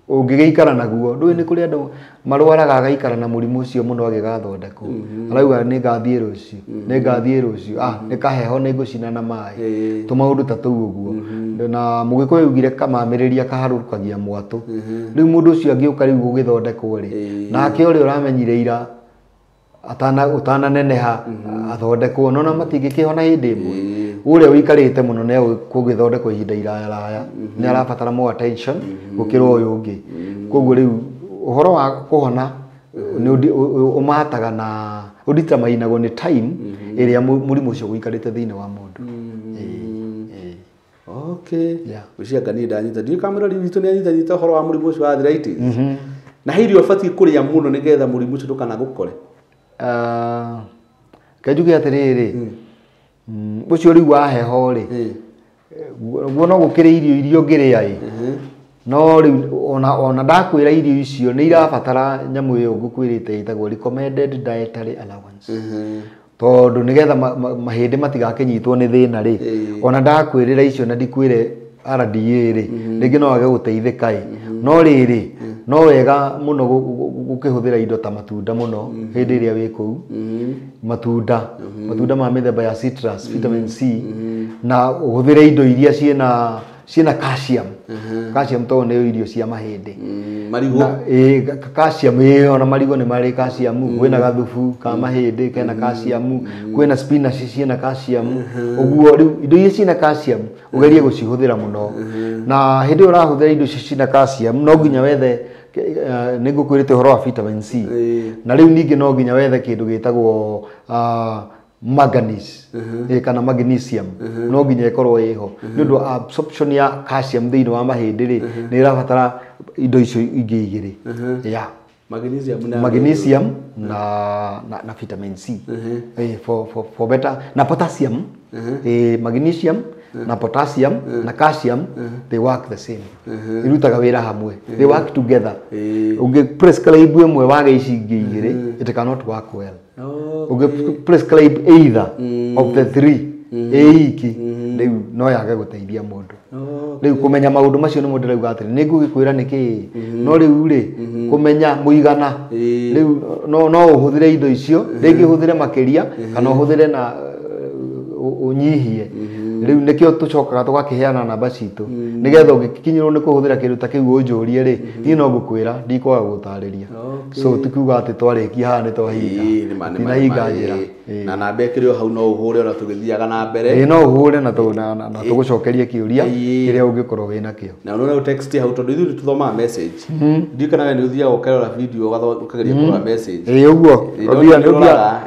ũngĩgĩikara naguo ndũĩ nĩ kũrĩ andũ marwaraga agaikara na mũrimũ ũcio mũno agĩgathondekwo arauga nĩ ngathiĩ rũciũ nĩ ngathiĩ rũciũ nĩ kaheho nĩ ngũcina na maĩ tũmaũndũ ta tũu ũguo na mũgĩkũyũ augire kamamĩrĩria kaharũkagia mwatũ rĩu mũndũ ũcio angĩũka rĩu gũgĩthondekwo rĩ nake ũrĩa ũramenyire ira ũtananeneha athondekwo nona matingĩkĩhona hĩndĩ ĩmwe ũrĩa ũikarĩte mũno nĩ gũgĩthondekwo ihinda iraya raya nĩ arabatara more attention gũkĩra ũyũ ũngĩ koguo rĩu ũhoro wa kũhona nĩ ũmataga na ũditamainagwo nĩ time ĩrĩa mũrimũ ũcio ũikarĩte thĩinĩ wa mũndũ. Okay. Ũcio anga niĩ ndanyita ndiũĩ kana mũrori witũ nĩ anyitanyita ũhoro wa mũrimũ ũcio wa arthritis na he irio ũbatiĩ kũrĩa mũno nĩgetha mũrimũ ũcio ndũkanagũkore. Kenjuge atĩrĩrĩ ũcio rĩu wa heho rĩ guo no gũkĩrĩ irio iria ũngĩrĩa ĩ no rĩu ona ndakwĩra irio icio nĩ irabatara nyamũ ĩyo ngũkwĩrĩte ĩtagwo recommended dietary allowance tondũ nĩgetha mahĩndĩ matigakĩnyitwo nĩ thĩna rĩ ona ndakwĩrĩra icio na ndikwĩre RDA rĩ rĩngĩ no age gũteithĩka ĩ no rĩrĩ no wega mũno gũkĩhũthĩra indo ta matunda mũno hĩndĩ ĩrĩa wĩ kũu matunda matunda ma mĩthemba ya citrus vitamin C na ũhũthĩre indo iria ciĩna calcium calcium tondũ nĩyo irio cia mahĩndĩ marigũ calcium ĩyo ona marigũ nĩ marĩ calcium kwĩna gathubu ka mahĩndĩ kena calcium kwĩna spinach ciĩna calcium ũguo rĩu indo iria ciĩna calcium ũgerie gũcihũthĩra mũno na hĩndĩ ĩyo ũrahũthĩra indo icio ciĩna calcium no nginya wethe nĩ ngũkwĩrĩte ũhoro wa vitamin C na rĩu ningĩ no nginya wethe kĩndũ gĩtagwo manganese kana magnesium no nginya ĩkorwo ĩho nĩ ũndũ wa absorption ya calcium thĩinĩ wa mahĩndĩ rĩ nĩ ĩrabatara indo icio ingĩ igĩrĩ yeah magnesium na vitamin C for better na potassium magnesium na potassium na calcium they work the same irutaga wĩra hamwe they work together ũngĩ prescribe ĩmwe wage ici ingĩ igĩrĩ it cannot work well ũngĩ prescribe either of the three ĩ iki rĩu no yage gũteithia mũndũ rĩu kũmenya maũndũ macio nĩmo ndĩrauga atĩrĩ nĩ ngũgĩkwĩra nĩkĩ no rĩu rĩ kũmenya mũigana rĩu no ũhũthĩre indo icio rĩngĩ ũhũthĩre makĩria kana ũhũthĩre na ũnyihie rĩu nĩkĩo tũcokaga tũgakĩheana namba citũ nĩgetha ũngĩkinyĩrwo nĩ kũhũthĩra kĩndũ ta kĩu ũnjũrie rĩ niĩ no ngũkwĩra ndikwaga gũtarĩria so tikuga atĩ twarĩkia haha nĩ twahinga tinahinga njĩra na namba ĩkĩrĩ o hau no ũhũre ona tũgĩthiaga na mbere no ũhũre na tũgũcokerie kĩũria kĩrĩa ũngĩkorwo wĩ nakĩo na no text hau tondũ ithuĩ tũthomaga message ndiũĩ kana we nĩ ũthiaga ũkerora video ũkageria kũrora message ũguo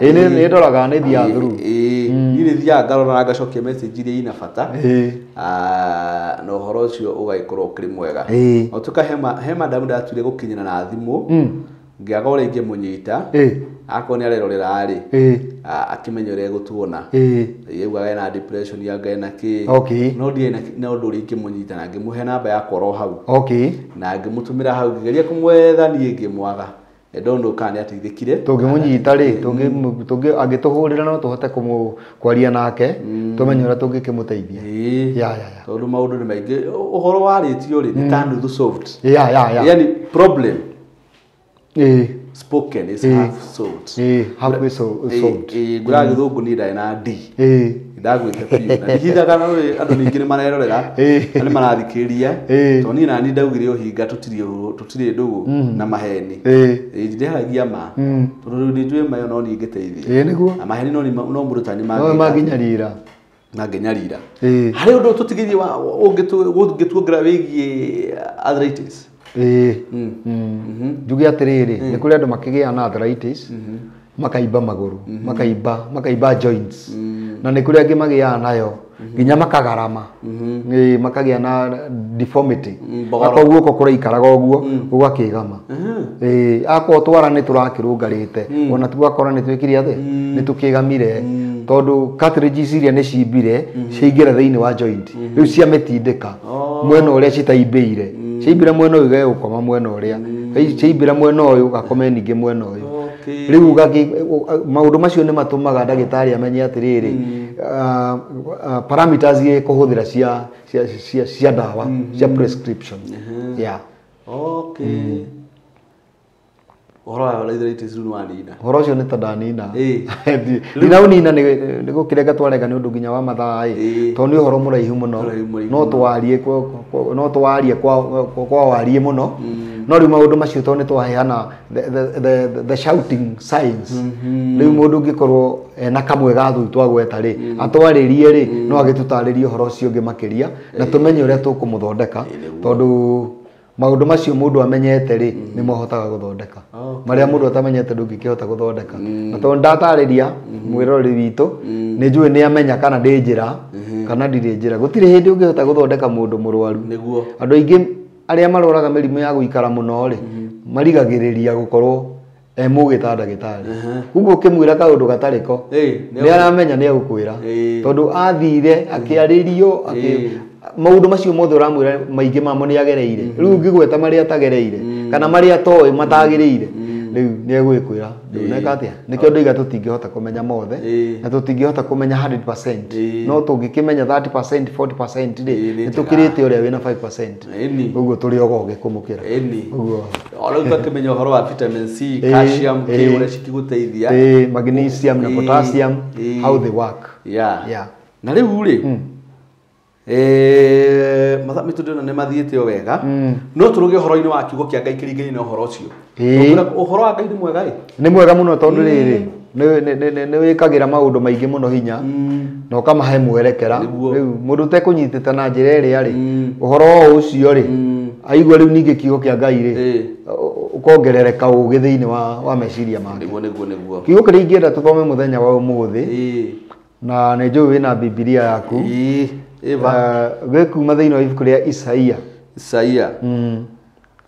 nĩ ndoraga nĩ thiaga through niĩ nĩ thiaga ngarora na ngacokia message iria ina bata na ũhoro ũcio ũgagĩkorwo ũkĩrĩ mwega otuka he madamu ndatuire gũkinyĩra na thimũ ngĩaga ũrĩa ingĩmũnyita akorwo nĩ arerorera rĩ akĩmenya ũrĩa egũtuona yaugaga ena depression anga ena kĩ no ndiarĩ na ũndũ ũrĩa ingĩmũnyita na ngĩmũhe namba yakwa oro hau na ngĩmũtũmĩra hau ngĩgeria kũmwetha niĩ ngĩmwaga ndono kana nĩ ateithĩkire tũngĩmũnyita rĩ angĩtũhũrĩra no tũhote kwaria nake tũmenye ũrĩa tũngĩkĩmũteithia tondũ maũndũ nĩ maingĩ ũhoro warĩtio rĩ nĩ ta nuthu solved yani problem spoken is half solved halfway solved ngũraga gĩthũngũ niĩ ndarĩ na D ndagwĩte biũ na ndihithaga no andũ ningĩ nĩ marerorera na nĩ marathikĩrĩria tondũ niĩ nani ndaugire ũhinga tũtirĩ ndũgũ na maheni ndeharagia ma tondũ rĩu nĩ njũĩ mayo no niĩ ngĩteithia na maheni no mũndũ ta niĩ mangĩnyarira mangĩnyarira harĩ ũndũ tũtigĩrie ũngĩtuongerera wĩgiĩ arthritis njuge atĩrĩrĩ nĩ kũrĩ andũ makĩgĩa na arthritis makaimba magũrũ makaimba joints na nĩ kũrĩ angĩ magĩaga nayo nginya makagarama makagĩa na deformity akorwo guoko kũraikaraga ũguo gũgakĩgama akorwo twara nĩ tũrakĩrũngarĩte ona tugakora nĩ twĩkire atĩa nĩ tũkĩgamire tondũ cartilages iria nĩ cimbire ciaingĩra thĩinĩ wa joint rĩu ciamĩtindĩka mwena ũrĩa citaimbĩire ciaimbĩra mwena ũyũ gagũkoma mwena ũrĩa ciaimbĩra mwena ũyũ gakome ningĩ mwena ũyũ Rĩu maũndũ macio nĩ matũmaga ndagĩtarĩ amenye atĩrĩrĩ parameters ĩkũhũthĩra cia ndawa cia prescription. Yeah. Okay. Ũhoro wa arthritis rĩu nĩ wanina. Ũhoro ũcio nĩ ta ndanina. Ndinaũnina nĩ gũkĩrega twarega nĩ ũndũ nginya wa mathaa ĩ. Tondũ nĩ ũhoro mũraihu mũno. No twarie kwa warie mũno. No rĩu maũndũ macio tondũ nĩ twaheana the shouting signs. Rĩu mũndũ ũngĩkorwo ena kamwe ga thũ twagweta rĩ, atwarĩrie rĩ, no agĩtũtarĩrie ũhoro ũcio ũngĩ makĩria na tũmenye ũrĩa tũkũmũthondeka tondũ maũndũ macio mũndũ amenyete rĩ nĩ mohotaga gũthondeka. Marĩa mũndũ atamenyete ndũngĩkĩhota gũthondeka. Na tondũ ndatarĩria mwĩroreri witũ nĩ njũĩ nĩ amenya kana ndĩ njĩra kana ndirĩ njĩra. Gũtirĩ hĩndĩ ũngĩhota gũthondeka mũndũ mũrwaru. Nĩguo. Andũ aingĩ arĩa maroraga mĩrimũ ya gũikara mũno rĩ marigagĩrĩria gũkorwo e mũgĩ ta ndagĩtarĩ. Ũguo ũkĩmwĩra kaũndũ gatarĩ ko nĩ aramenya nĩ egũkwĩra tondũ athire akĩarĩrio maũndũ macio mothe ũramwĩra maingĩ mamo nĩ agereire. Rĩu ũngĩgweta marĩa atagereire kana marĩa atoĩ matagĩrĩire rĩu nĩ egũgĩkwĩra ndũneka atĩa. Nĩkĩo ndoiga tũtingĩhota kũmenya mothe na tũtingĩhota kũmenya 100%, no tũngĩkĩmenya 30% 40% rĩ nĩ tũkĩrĩte ũrĩa wĩna 5%. Ũguo tũrĩ ogoge kũmũkĩra. Ũguo o rĩu twakĩmenya ũhoro wa vitamin C, calcium, K ũrĩa cikĩgũteithia, magnesium na potassium, how they work. Yeah. Na rĩu rĩ mathaa maitũ ndĩrona nĩ mathiĩte o wega no tũrũge ũhoro-inĩ wa kiugo kĩa Ngai kĩringaine na ũhoro ũcio. Ũhoro wa Ngai nĩ mwega ĩ? Nĩ mwega mũno tondũ rĩrĩ nĩ wĩkagĩra maũndũ maingĩ mũno hinya na ũkamahe mwerekera. Rĩu mũndũ ũtekũnyitĩte na njĩra ĩrĩa rĩ ũhoro ũcio rĩ aigua rĩu ningĩ kiugo kĩa Ngai rĩ ũkongerereka ũgĩ thĩinĩ wa meciria make. Nĩguo. Kiugo kĩrĩa ingĩenda tũthome mũthenya wa ũmũthĩ na nĩ njũĩ wĩna Bibilia yaku gĩ kuma thĩinĩ wa ibuku rĩa Isaia. Isaia.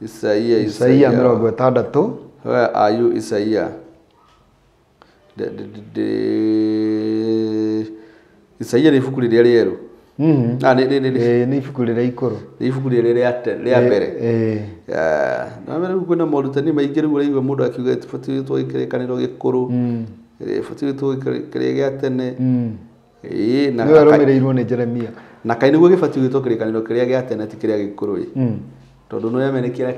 Isaia 60. Where are you, Isaia? Isaia nĩ ibuku rĩrĩa rĩerũ. Nĩ ibuku rĩrĩa ikũrũ. Nĩ ibuku rĩrĩa rĩa mbere. Na mbere kwĩna morutani maingĩ rĩu ũraigua mũndũ akiuga tũbatiĩ gwĩtwo kĩrĩkanĩro gĩkũrũ, batiĩ gwĩtwo kĩrĩa gĩa tene. Na nĩwe arũmĩrĩirwo nĩ Jeremia. Na kaĩ nĩguo gĩbatiĩ gwĩtwo kĩrĩkanĩro kĩrĩa gĩa tene ti kĩrĩa gĩkũrũ ĩ. Tondũ nĩ wame nĩ kĩrĩa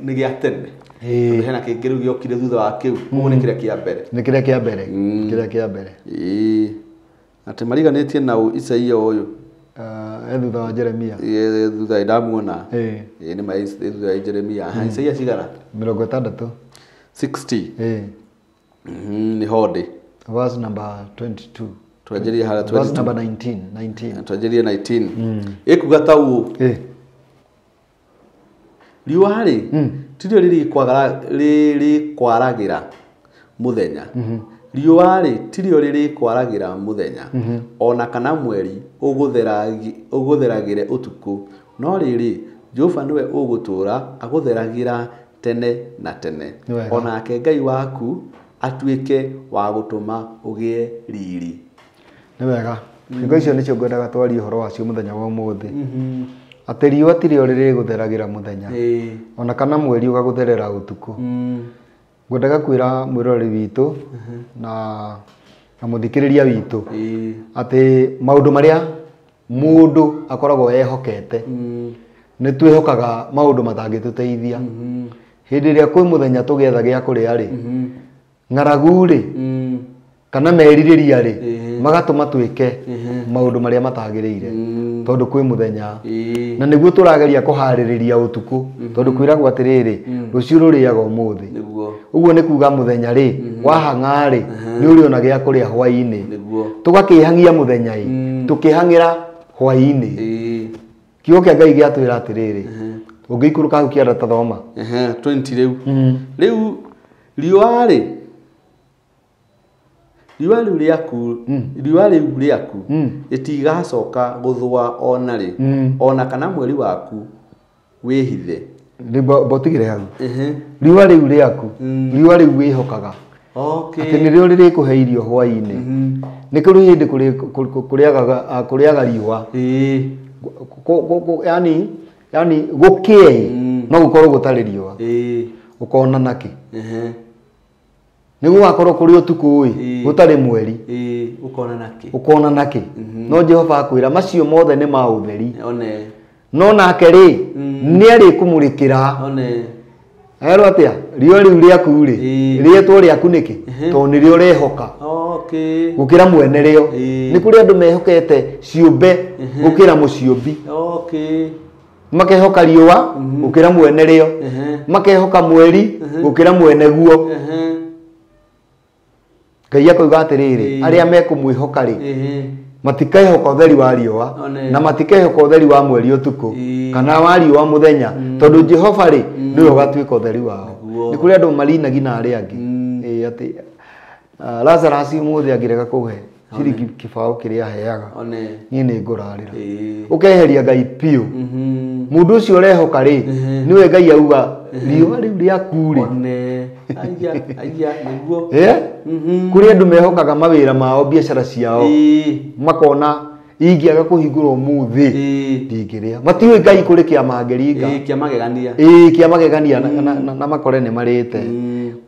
nĩ gĩa tene. Tondũ hena kĩngĩ rĩu gĩokire thutha wa kĩu, koguo nĩ kĩrĩa kĩa mbere. Nĩ kĩrĩa kĩa mbere. Kĩrĩa kĩa mbere. Atĩ mariganĩtie na Isaia ũyũ. Thutha wa Jeremia. Thutha ndamuona. Nĩ ma thutha wa Jeremia. Isaia cigana? 60. 60. Nĩ hondĩ. Verse number 22. Twanjĩrie harĩa 22. Verse number 19. 19. Twanjĩrie 19. Ĩkuga ta ũũ. Riũa rĩ tirĩo rĩrĩkwaragĩra mũthenya. Riũa rĩ tirĩo rĩrĩkwaragĩra mũthenya ona kana mweri ũgũtheragĩre ũtukũ, no rĩrĩ Jehova nĩwe ũgũtũũra agũtheragĩra tene na tene, onake Ngai waku atuĩke wa gũtũma ũgĩe riri. Nĩ wega. Ciugo icio nĩcio ngwendaga twarie ũhoro wacio mũthenya wa ũmũthĩ. Atĩ riũa tirĩo rĩrĩgũtheragĩra mũthenya ona kana mweri ũgagũtherera ũtukũ. Ngwendaga kwĩra mwĩroreri witũ na mũthikĩrĩria witũ atĩ maũndũ marĩa mũndũ akoragwo ehokete nĩ twĩhokaga maũndũ matangĩtũteithia. Hĩndĩ ĩrĩa kwĩ mũthenya tũgĩetha gĩa kũrĩa rĩ, ng'aragu rĩ kana merirĩria rĩ magatũma twĩke maũndũ marĩa matagĩrĩire tondũ kwĩ mũthenya. Na nĩguo tũrageria kũharĩrĩria ũtukũ tondũ kwĩragwo atĩrĩrĩ rũciũ rũrĩaga ũmũthĩ. Ũguo nĩ kuga mũthenya rĩ wahang'a rĩ nĩ ũrĩona gĩa kũrĩa hwaĩ-inĩ. Tũgakĩhang'ia mũthenya ĩ tũkĩhang'ĩra hwaĩ-inĩ. Kiugo kĩa Ngai gĩatwĩra atĩrĩrĩ ũngĩikũrũka hau kĩanda ta thoma 20 rĩu. Rĩu riũa rĩ riũa rĩu rĩaku riũa rĩu rĩaku rĩtigacoka gũthũa ona rĩ ona kana mweri waku wĩhithe. Mbotigire hau. Riũa rĩu rĩaku riũa rĩu wĩhokaga atĩ nĩrĩo rĩrĩkũhe irio hwaĩ-inĩ. Nĩ kũrĩ hĩndĩ kũrĩaga riũa. Yani gũkĩe no gũkorwo gũtarĩ riũa. Ũkona nakĩ? Nĩ gũgakorwo kũrĩ ũtukũ ĩ gũtarĩ mweri. Ũkona nakĩ? Ũkona nakĩ? No Jehova akwĩra macio mothe nĩ ma ũtheri. One. No nake rĩ nĩ arĩkũmũrĩkĩra. One. Erwo atĩa? Riũa rĩu rĩaku rĩ rĩetwo rĩaku nĩkĩ? Tondũ nĩrĩo ũrehoka. Okay. Gũkĩra mwene rĩo. Nĩ kũrĩ andũ mehokete ciũmbe gũkĩra mũciũmbi. Okay. Makehoka riũa gũkĩra mwene rĩo. Makehoka mweri gũkĩra mwene guo. Ngai akoiga atĩrĩrĩ, arĩa mekũmwĩhoka rĩ matikehoka ũtheri wa riũa na matikehoka ũtheri wa mweri ũtukũ kana wa riũa mũthenya, tondũ Jehova rĩ nĩwe ũgatuĩka ũtheri wao. Nĩ kũrĩ andũ marinagi na arĩa angĩ. Atĩ Lazarus ũmũthĩ angĩrega kũhe ciringi kĩbaũ kĩrĩa aheaga, niĩ nĩ ngũrarĩra. Ũkeheria Ngai biũ. Mũndũ ũcio ũrehoka rĩ nĩwe Ngai auga riũa rĩu rĩaku rĩ. Kũrĩ andũ mehokaga mawĩra mao, biacara ciao, makona ingĩaga kũhingũra ũmũthĩ ndingĩrĩa. Matiũĩ Ngai kũrĩ kĩama angĩringa. Kĩa magegania na makore nĩ marĩte.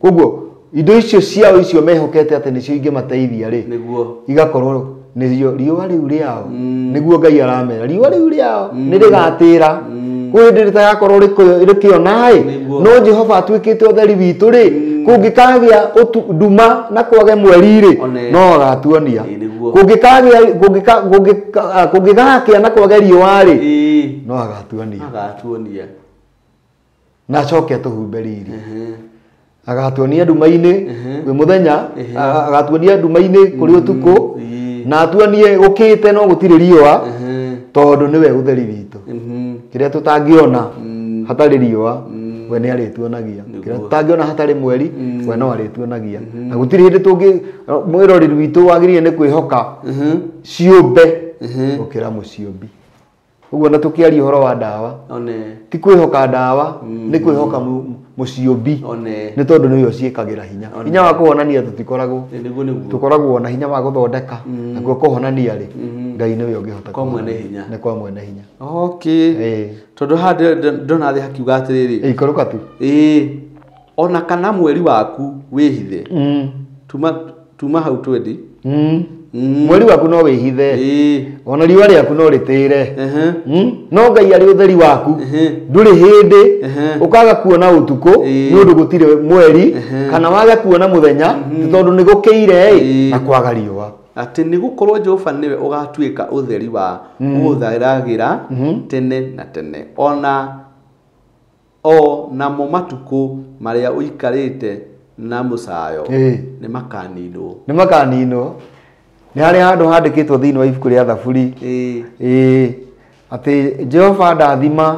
Koguo indo icio ciao icio mehokete atĩ nĩcio ingĩmateithia rĩ igakorwo nĩcio riũa rĩu rĩao. Nĩguo Ngai aramera riũa rĩu rĩao nĩ rĩgatĩra. Kwĩ hĩndĩ rĩtagakorwo rĩkĩona ĩ, no Jehova atuĩkĩte ũtheri witũ rĩ, kũngĩkagĩa nduma na kwage mweri rĩ no agatuonia. Kũngĩgakĩa na kwage riũa rĩ no agatuonia. Na acoke atũhumbe riri. Agatuonia nduma-inĩ kwĩ mũthenya, agatuonia nduma-inĩ kũrĩ ũtukũ, na atuonie gũkĩte no gũtirĩ riũa, tondũ nĩwe ũtheri witũ. Kĩrĩa tũtangĩona hatarĩ riũa we nĩ arĩtuonagia. Kĩrĩa tũtangĩona hatarĩ mweri we no arĩtuonagia. Na gũtirĩ hĩndĩ tũngĩ mwĩroreri witũ wagĩrĩire nĩ kwĩhoka ciũmbe gũkĩra mũciũmbi. Ũguo na tũkĩaria ũhoro wa ndawa, ti kwĩhoka ndawa, nĩ kwĩhoka mũciũmbi, nĩ tondũ nĩwe ũciĩkagĩra hinya. Hinya wa kũhonania tũtikoragwo, tũkoragwo na hinya wa gũthondeka, nakuo kũhonania rĩ Ngai nĩwe ũngĩhota. Kwa mwene hinya. Nĩ kwa mwene hinya. Okay. Tondũ haha ndona thĩ hakiuga atĩrĩrĩ, ikũrũka tu. Ona kana mweri waku wĩhithe. Tuma hau twendi. Mweri waku no wĩhithe, ona riũa rĩaku no rĩtĩre, no Ngai arĩ ũtheri waku ndũrĩ hĩndĩ ũkaga kuona ũtukũ nĩ ũndũ gũtirĩ mweri, kana waga kuona mũthenya tondũ nĩ gũkĩire na kwaga riũa. Atĩ nĩ gũkorwo Jehova nĩwe ũgatuĩka ũtheri wa gũtheragĩra tene na tene, ona o namo matukũ marĩa ũikarĩte na mũcayo nĩ makaninwo. Nĩ makaninwo. Nĩ harĩ handũ handĩkĩtwo thĩinĩ wa ibuku rĩa Thaburi atĩ Jehova ndathima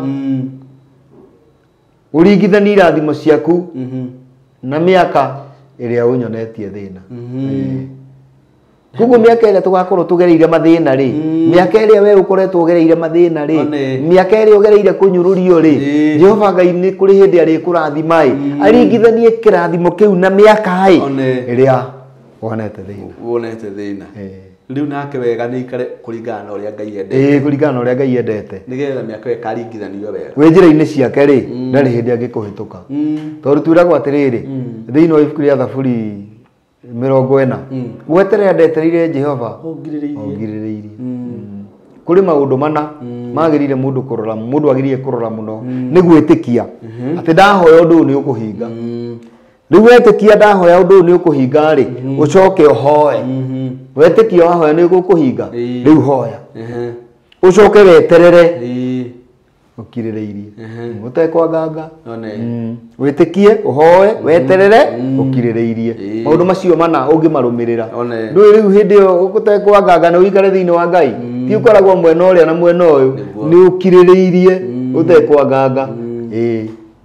ũringithanie irathimo ciaku na mĩaka ĩrĩa ũnyonetie thĩna. Koguo mĩaka ĩrĩa tũgakorwo tũgereire mathĩna rĩ, mĩaka ĩrĩa we ũkoretwo ũgereire mathĩna rĩ, mĩaka ĩrĩa ũgereire kũnyũrũrio rĩ, Jehova Ngai nĩ kũrĩ hĩndĩ arĩkũrathima ĩ, aringithanie kĩrathimo kĩu na mĩaka ĩ ĩrĩa wonete thĩna. Wonete thĩna. Rĩu nake wega nĩ ikare kũringana na ũrĩa Ngai endete. Kũringana na ũrĩa Ngai endete. Nĩgetha mĩaka ĩyo ĩkaringithanio wega. Wĩ njĩra-inĩ ciake rĩ, ndarĩ hĩndĩ angĩkũhĩtũka. Tondũ twĩragwo atĩrĩrĩ, thĩinĩ wa ibuku rĩa Thaburi 40, gweterera ndetereire Jehova ongirĩrĩirie. Kũrĩ maũndũ mana magĩrĩire mũndũ kũrora, mũndũ agĩrĩire kũrora mũno nĩ gwĩtĩkia atĩ ndahoya ũndũ ũyũ nĩ ũkũhinga. Rĩu wetĩkia ndahoya ũndũ ũyũ nĩ ũkũhinga rĩ, ũcoke ũhoe. Wetĩkia wahoya nĩ ũkũhinga, rĩu hoya. Ũcoke weterere ũkirĩrĩirie, ũtekwanganga. Wĩtĩkie, ũhoe, weterere, ũkirĩrĩirie. Maũndũ macio mana ũngĩmarũmĩrĩra, ndũĩ rĩu hĩndĩ ĩyo ũtekwanganga na ũikare thĩinĩ wa Ngai, ti ũkoragwo mwena ũrĩa na mwena ũyũ, nĩ ũkirĩrĩirie ũtekwanganga.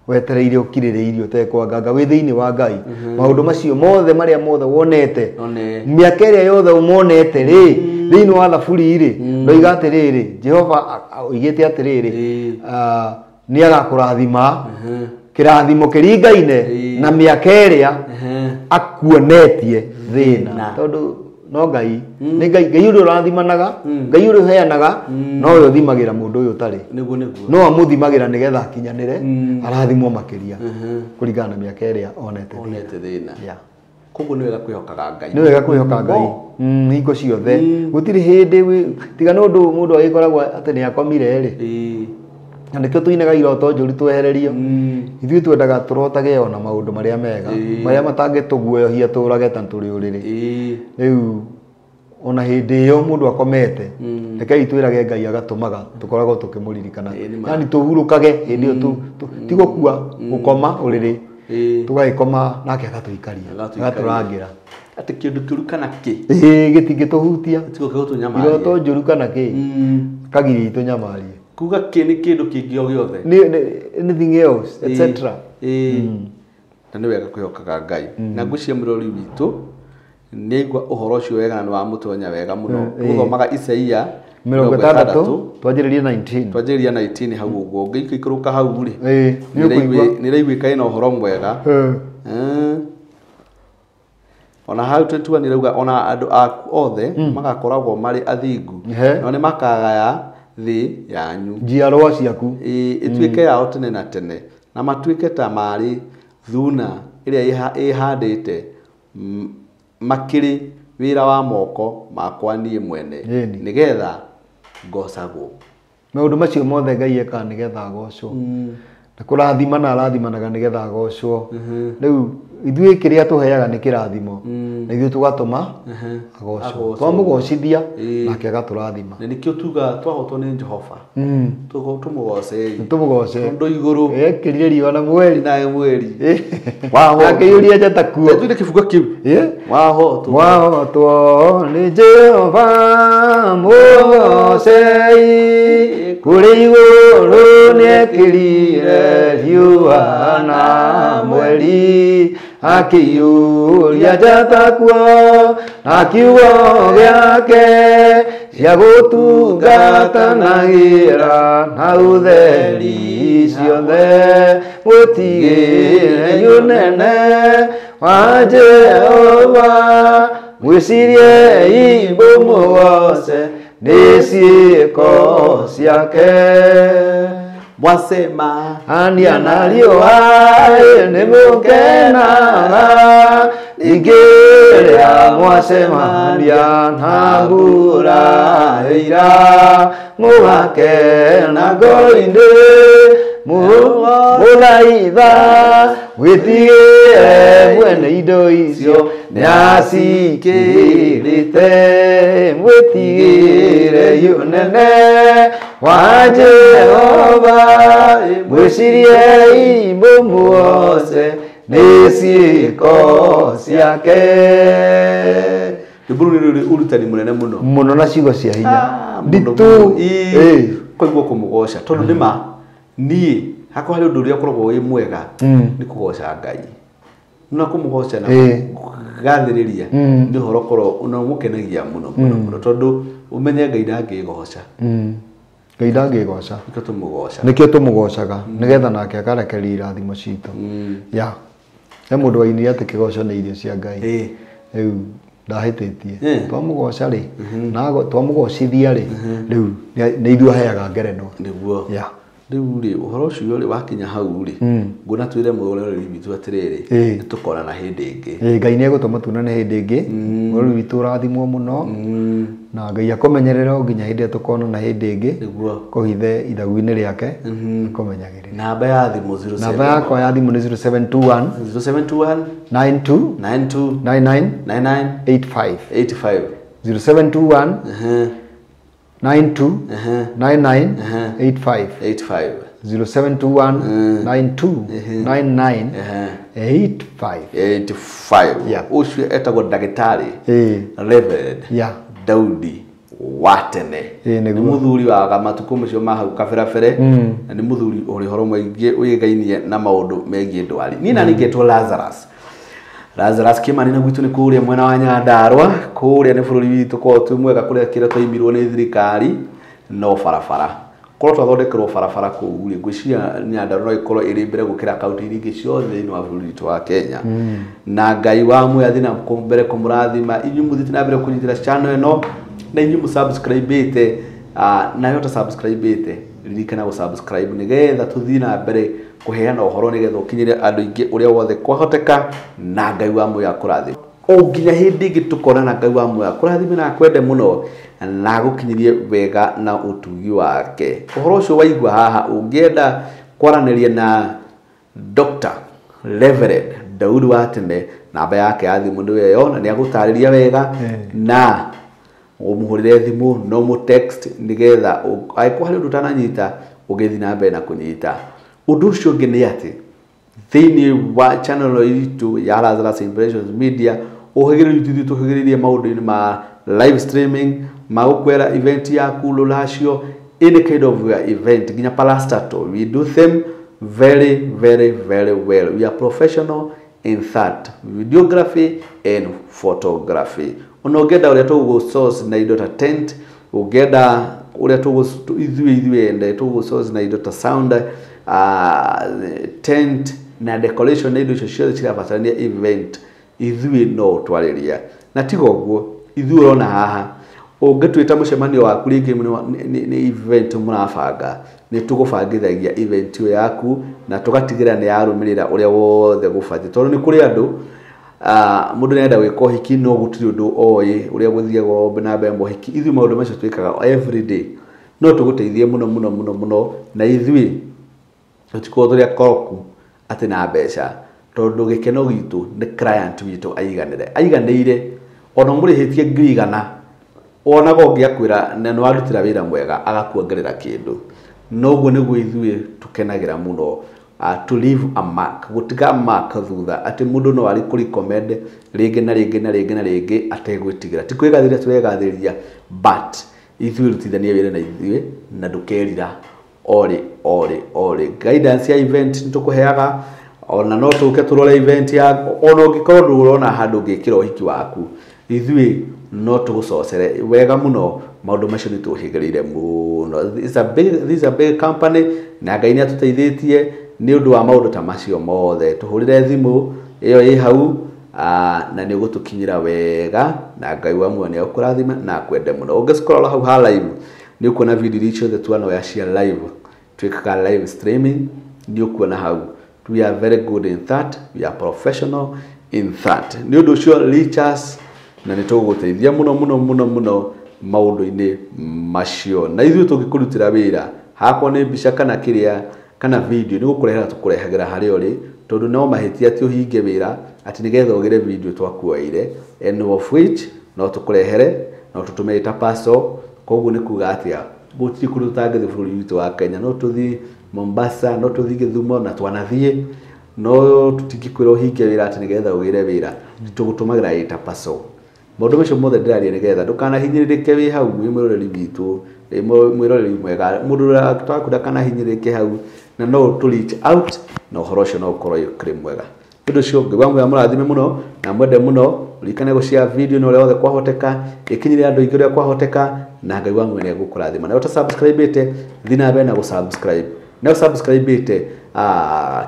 Wetereire ũkirĩrĩirie ũtekwanganga wĩ thĩinĩ wa Ngai. Maũndũ macio mothe marĩa mothe wonete, mĩaka ĩrĩa yothe ũmonete rĩ, thĩinĩ wa Thaburi rĩ, ndoiga atĩrĩrĩ, Jehova oigĩte atĩrĩrĩ, nĩ agakũrathima kĩrathimo kĩringaine na mĩaka ĩrĩa akuonetie thĩna. Tondũ no Ngai, nĩ Ngai, Ngai ũrĩa ũrathimanaga, Ngai ũrĩa ũheanaga, nowe ũthimagĩra mũndũ ũyũ ũtarĩ. No amũthimagĩra nĩgetha akinyanĩre, arathimwo makĩria kũringana na mĩaka ĩrĩa onete thĩna. Koguo nĩ wega kwĩhokaga Ngai. Nĩ wega kwĩhoka Ngai. Hingo ciothe. Gũtirĩ hĩndĩ tiga nĩ ũndũ mũndũ agĩkoragwo atĩ nĩ akomire rĩ. Na nĩkĩo tũinaga iroto njũru twehererio. Ithuĩ twendaga tũrotage ona maũndũ marĩa mega, marĩa matangĩtũguoyohia tũrage ta tũrĩ ũrĩrĩ. Rĩu ona hĩndĩ ĩyo mũndũ akomete, rekei twĩrage Ngai agatũmaga tũkoragwo tũkĩmũririkana. Yani tũhurũkage hĩndĩ ĩyo ti gũkua, gũkoma ũrĩrĩ. Tũgagĩkoma nake agatũikaria, agatũrangĩra. Atĩ kĩndũ kĩũru kana kĩ? Gĩtingĩtũhutia. Gĩtigũkĩgũtũnyamaria. Iroto njũru kana kĩ? Kagiria itũnyamarie. Kuga kĩ nĩ kĩndũ kĩngĩ o gĩothe. Anything else, etc. Na nĩ wega kwĩhokaga Ngai. Na ngwĩciria mũrori witũ nĩ aigua ũhoro ũcio wega na nĩ wamũtonya wega mũno. Tũgũthomaga Isaia 60 twanjĩrĩrie 19. Twanjĩrĩria 19 hau ũguo. Ũngĩikũrũka hau rĩ. Nĩ nĩraiguĩka ĩna ũhoro mwega. Ona hau 21 nĩrauga ona andũ aku othe magakoragwo marĩ athingu. No nĩ makagaya thĩ yanyu. Njiarwa ciaku. Ĩtuĩke yao tene na tene. Na matuĩke ta marĩ thuna ĩrĩa ĩhandĩte makĩrĩ wĩra wa moko makwa niĩ mwene. Nĩgetha ngocagwo. Maũndũ macio mothe Ngai ekaga nĩgetha agocwo. Na kũrathimana arathimanaga nĩgetha agocwo. Rĩu ithuĩ kĩrĩa tũheaga nĩ kĩrathimo. Na ithuĩ tũgatũma agocwo. Twamũgocithia nake agatũrathima. Na nĩkĩo tuga twahotwo nĩ Jehova. Tũmũgocei. Tũmũgoce. Tondũ igũrũ ekĩrire riũa na mweri. Na mweri. Akĩiyũria njata kuo. Tuine kĩbungo kĩu. Wahotwo. Wahotwo nĩ Jehova mũgocei. Kũrĩ igũrũ nĩekĩrire riũa na mweri. Akĩiyũria njata kuo na kiugo gĩake cia gũtungatanagĩra na ũtheri ciothe. Mwĩtigĩrei ũnene wa Jehova, mwĩciriei mũmũgoce nĩ ciĩko ciake. Mwasema ania na riũa nĩ mũkenaga, ningĩ rĩrĩa mwacemania na mbura ĩira mũgakena ngoro-inĩ mũthaitha mwĩtigĩre mwene indo icio nĩacikĩrĩte. Mwĩtigĩre ũnene wa Jehova, mwĩciriei mũmũgoce nĩ ciĩko ciake. Rwĩmbo rũu nĩ rũrĩ ũrutani mũnene mũno. Mũno na ciugo cia hinya. Nditũ. Koiguo kũmũgoca tondũ nĩ ma niĩ hakwa harĩ ũndũ ũrĩa ũkoragwo wĩ mwega nĩ kũgoca Ngai. Na kũmũgoca na gathĩrĩria nĩ ũhoro ũkorwo ũmũkenagia mũno mũno mũno tondũ ũmenye Ngai ndangĩgoca. Ngai ndangĩgoca. Nĩkĩo tũmũgoca. Nĩkĩo tũmũgocaga nĩgetha nake akarekereria irathimo citũ. Ya. He mũndũ wainire atĩ kĩgoco nĩ irio cia Ngai. Rĩu ndahĩtĩtie. Twamũgoca rĩ, na twamũgocithia rĩ, rĩu nĩ ithuĩ aheaga ngerenwa. Nĩguo. Ya. Rĩu rĩ ũhoro ũcio rĩ wakinya hau rĩ nguona twĩre mũroreri witũ atĩrĩrĩ nĩtũkonana hĩndĩ ĩngĩ. Ngai nĩegũtũma tuonane hĩndĩ ĩngĩ. Mũroreri witũ ũrathimwo mũno na Ngai akũmenyerere o nginya hĩndĩ ĩrĩa tũkonana hĩndĩ ĩngĩ. Nĩguo. Kũhithe ithagu-inĩ rĩake akũmenyagĩrĩre. Namba ya thimũ 07. Namba yakwa ya thimũ nĩ 0721 0721 92 92 99 99 85. 85. 0721 92 99 85. 85. 0721 92 99 85. 85. Ũcio etagwo ndagĩtarĩ Reverend Daudi wa tene. Nĩ mũthuri wa matukũ macio ma hau kaberabere na nĩ mũthuri ũrĩ ũhoro mũingĩ wĩgainie na maũndũ megiĩ ndwari. Niĩ na ningĩtwo Lazarus. Lazarus Kimani na gwitũ nĩ kũrĩa mwena wa Nyandarua, kũrĩa nĩ bũrũri witũ korwo twĩ mwega kũrĩa kĩrĩa twaimirwo nĩ thirikari no barabara. Korwo twathondekerwo barabara kũu rĩ, ngwĩciria Nyandarua no ĩkorwo ĩrĩ mbere gũkĩra kaunti iria ingĩ ciothe thĩinĩ wa bũrũri witũ wa Kenya. Na Ngai wa muoyo athiĩ na mbere kũmũrathima inyuĩ mũthiĩte na mbere kũnyitĩra channel ĩno na inyuĩ mũsubscribe-ĩte, nawe ũtasubscribe-ĩte ririkana gũ-subscribe nĩgetha tũthiĩ na mbere kũheana ũhoro nĩgetha ũkinyĩre andũ aingĩ ũrĩa wothe kwahoteka na Ngai wa muoyo akũrathime. O nginya hĩndĩ ĩngĩ tũkonana Ngai wa muoyo akũrathime na akwende mũno na agũkinyĩrie wega na ũtugi wake. Ũhoro ũcio waigua haha, ũngĩenda kwaranĩria na Dr. Reverend Daudi wa tene, namba yake ya thimũ nĩyo ĩyo, na nĩ agũtarĩria wega na ũmũhũrĩre thimũ, no mũ text nĩgetha angĩkorwo harĩ ũndũ ũtananyita ũgĩthiĩ na mbere na kũnyita. Ũndũ ũcio ũngĩ nĩ atĩ thĩinĩ wa channel itũ ya Lazarus Impressions Media, ũhĩgĩrĩru ithuĩ tũhĩgĩrĩrie maũndũ-inĩ ma live streaming, ma gũkwĩra event yaku, rũracio, any kind of event, nginya parastatal, we do them very very very well. We are professional in that, videography and photography. Ona ũngĩenda ũrĩa tũgũ source na indo ta tent, ũngĩenda ũrĩa tũgũ ithuĩ ende tũgũ source na indo ta sound, tent na decoration na indo icio ciothe cirabatarania event, ithuĩ no ũtwarĩria. Na tiga ũguo, ithuĩ ũrona haha ũngĩtwĩta mũcemanio waku rĩngĩ nĩ event mũrabanga, nĩ tũgũbangithagia event ĩyo yaku na tũgatigĩrĩra nĩ yarũmĩrĩra ũrĩa wothe gũbatiĩ, tondũ nĩ kũrĩ andũ mũndũ nĩarenda gwĩka ũhiki no gũtirĩ ũndũ oĩ ũrĩa gũthiagwo na mbere mohiki. Ithuĩ maũndũ macio twĩkaga every day, no tũgũteithie mũno mũno mũno mũno, na ithuĩ tũtikoragwo tũrĩ akoroku atĩ na mbeca, tondũ gĩkeno gitũ nĩ client witũ aiganĩre, aiganĩire ona ũmũrĩhĩtie 100,000 onaga ũngĩ akwĩra na nĩ warutĩra wĩra mwega agakuongerera kĩndũ. Noguo nĩguo ithuĩ tũkenagĩra mũno, to leave a mark, gũtiga mark thutha atĩ mũndũ no arĩ kũ-recommend rĩngĩ na rĩngĩ na rĩngĩ na rĩngĩ ategwĩtigĩra. Ti kwĩgathĩrĩria tũregathĩrĩria, but ithuĩ rutithania wĩra na ithuĩ na ndũkerira orĩ orĩ orĩ. Guidance ya event nĩ tũkũheaga, ona no tũke tũrore event ya, ona ũngĩkorwo ndũrona handũ ũngĩkĩra ũhiki waku, ithuĩ no tũgũcocere wega mũno. Maũndũ macio nĩ tũhĩgĩrĩire mũno. This is a big company na Ngai nĩ atũteithĩtie nĩ ũndũ wa maũndũ ta macio mothe. Tũhũrĩre thimũ ĩyo ĩ hau, na nĩ ũgũtũkinyĩra wega, na Ngai wa muoyo nĩ agũkũrathima na akwende mũno. Ũngĩscroll hau ha live nĩ ũkuona video iria ciothe tuanoya cia live, twĩkaga live streaming, nĩ ũkuona hau. We are very good in that, we are professional in that. Nĩ ũndũ ũcio reach us na nĩ tũgũgũteithia mũno mũno mũno mũno maũndũ-inĩ macio. Na ithuĩ tũngĩkũrutĩra wĩra, hakwa nĩ mbica kana kĩrĩa kana video, nĩ gũkũrehera tũkũrehagĩra harĩa ũrĩ, tondũ no mahĩtia atĩ ũhinge wĩra atĩ nĩgetha ũgĩre video twakuoeire, and of which no tũkũrehere, no tũtũme ĩta parcel. Koguo nĩ kuga atĩa, gũtirĩ kũndũ tũtangĩthiĩ bũrũri witũ wa Kenya, no tũthiĩ Mombasa, no tũthiĩ Gĩthumo na twanathiĩ, no tũtingĩkwĩra ũhinge wĩra atĩ nĩgetha ũgĩre wĩra, tũgũtũmagĩra ĩta parcel. Maũndũ macio mothe ndĩraria nĩgetha ndũkanahinyĩrĩrĩke wĩ hau wĩ mwĩroreri witũ, wĩ mwĩroreri mwega, mũndũ ũrĩa waku ndakanahinyĩrĩrĩke hau, na no tũ reach out na ũhoro ũcio no ũkorwo ũkĩrĩ mwega. Nĩ ũndũ ũcio Ngai wa muoyo amũrathime mũno na mwende mũno, ririkane gũshare video na ũrĩa wothe kwahoteka, ĩkinyĩre andũ aingĩ ũrĩa kwahoteka, na Ngai wa muoyo nĩ egũkũrathima. Na ũta subscribe-ĩte, thiĩ na mbere na gũ-subscribe. Na ũsubscribe-ĩte,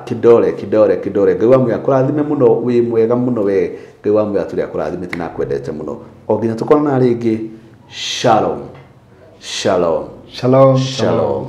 kidole kidole kidole. Ngai wa muoyo akũrathime mũno, wĩ mwega mũno we. Ngai wa muoyo atũrĩ akũrathimĩte na akwendete mũno. O nginya tũkonana rĩngĩ. Shalom. Shalom. Shalom. Shalom.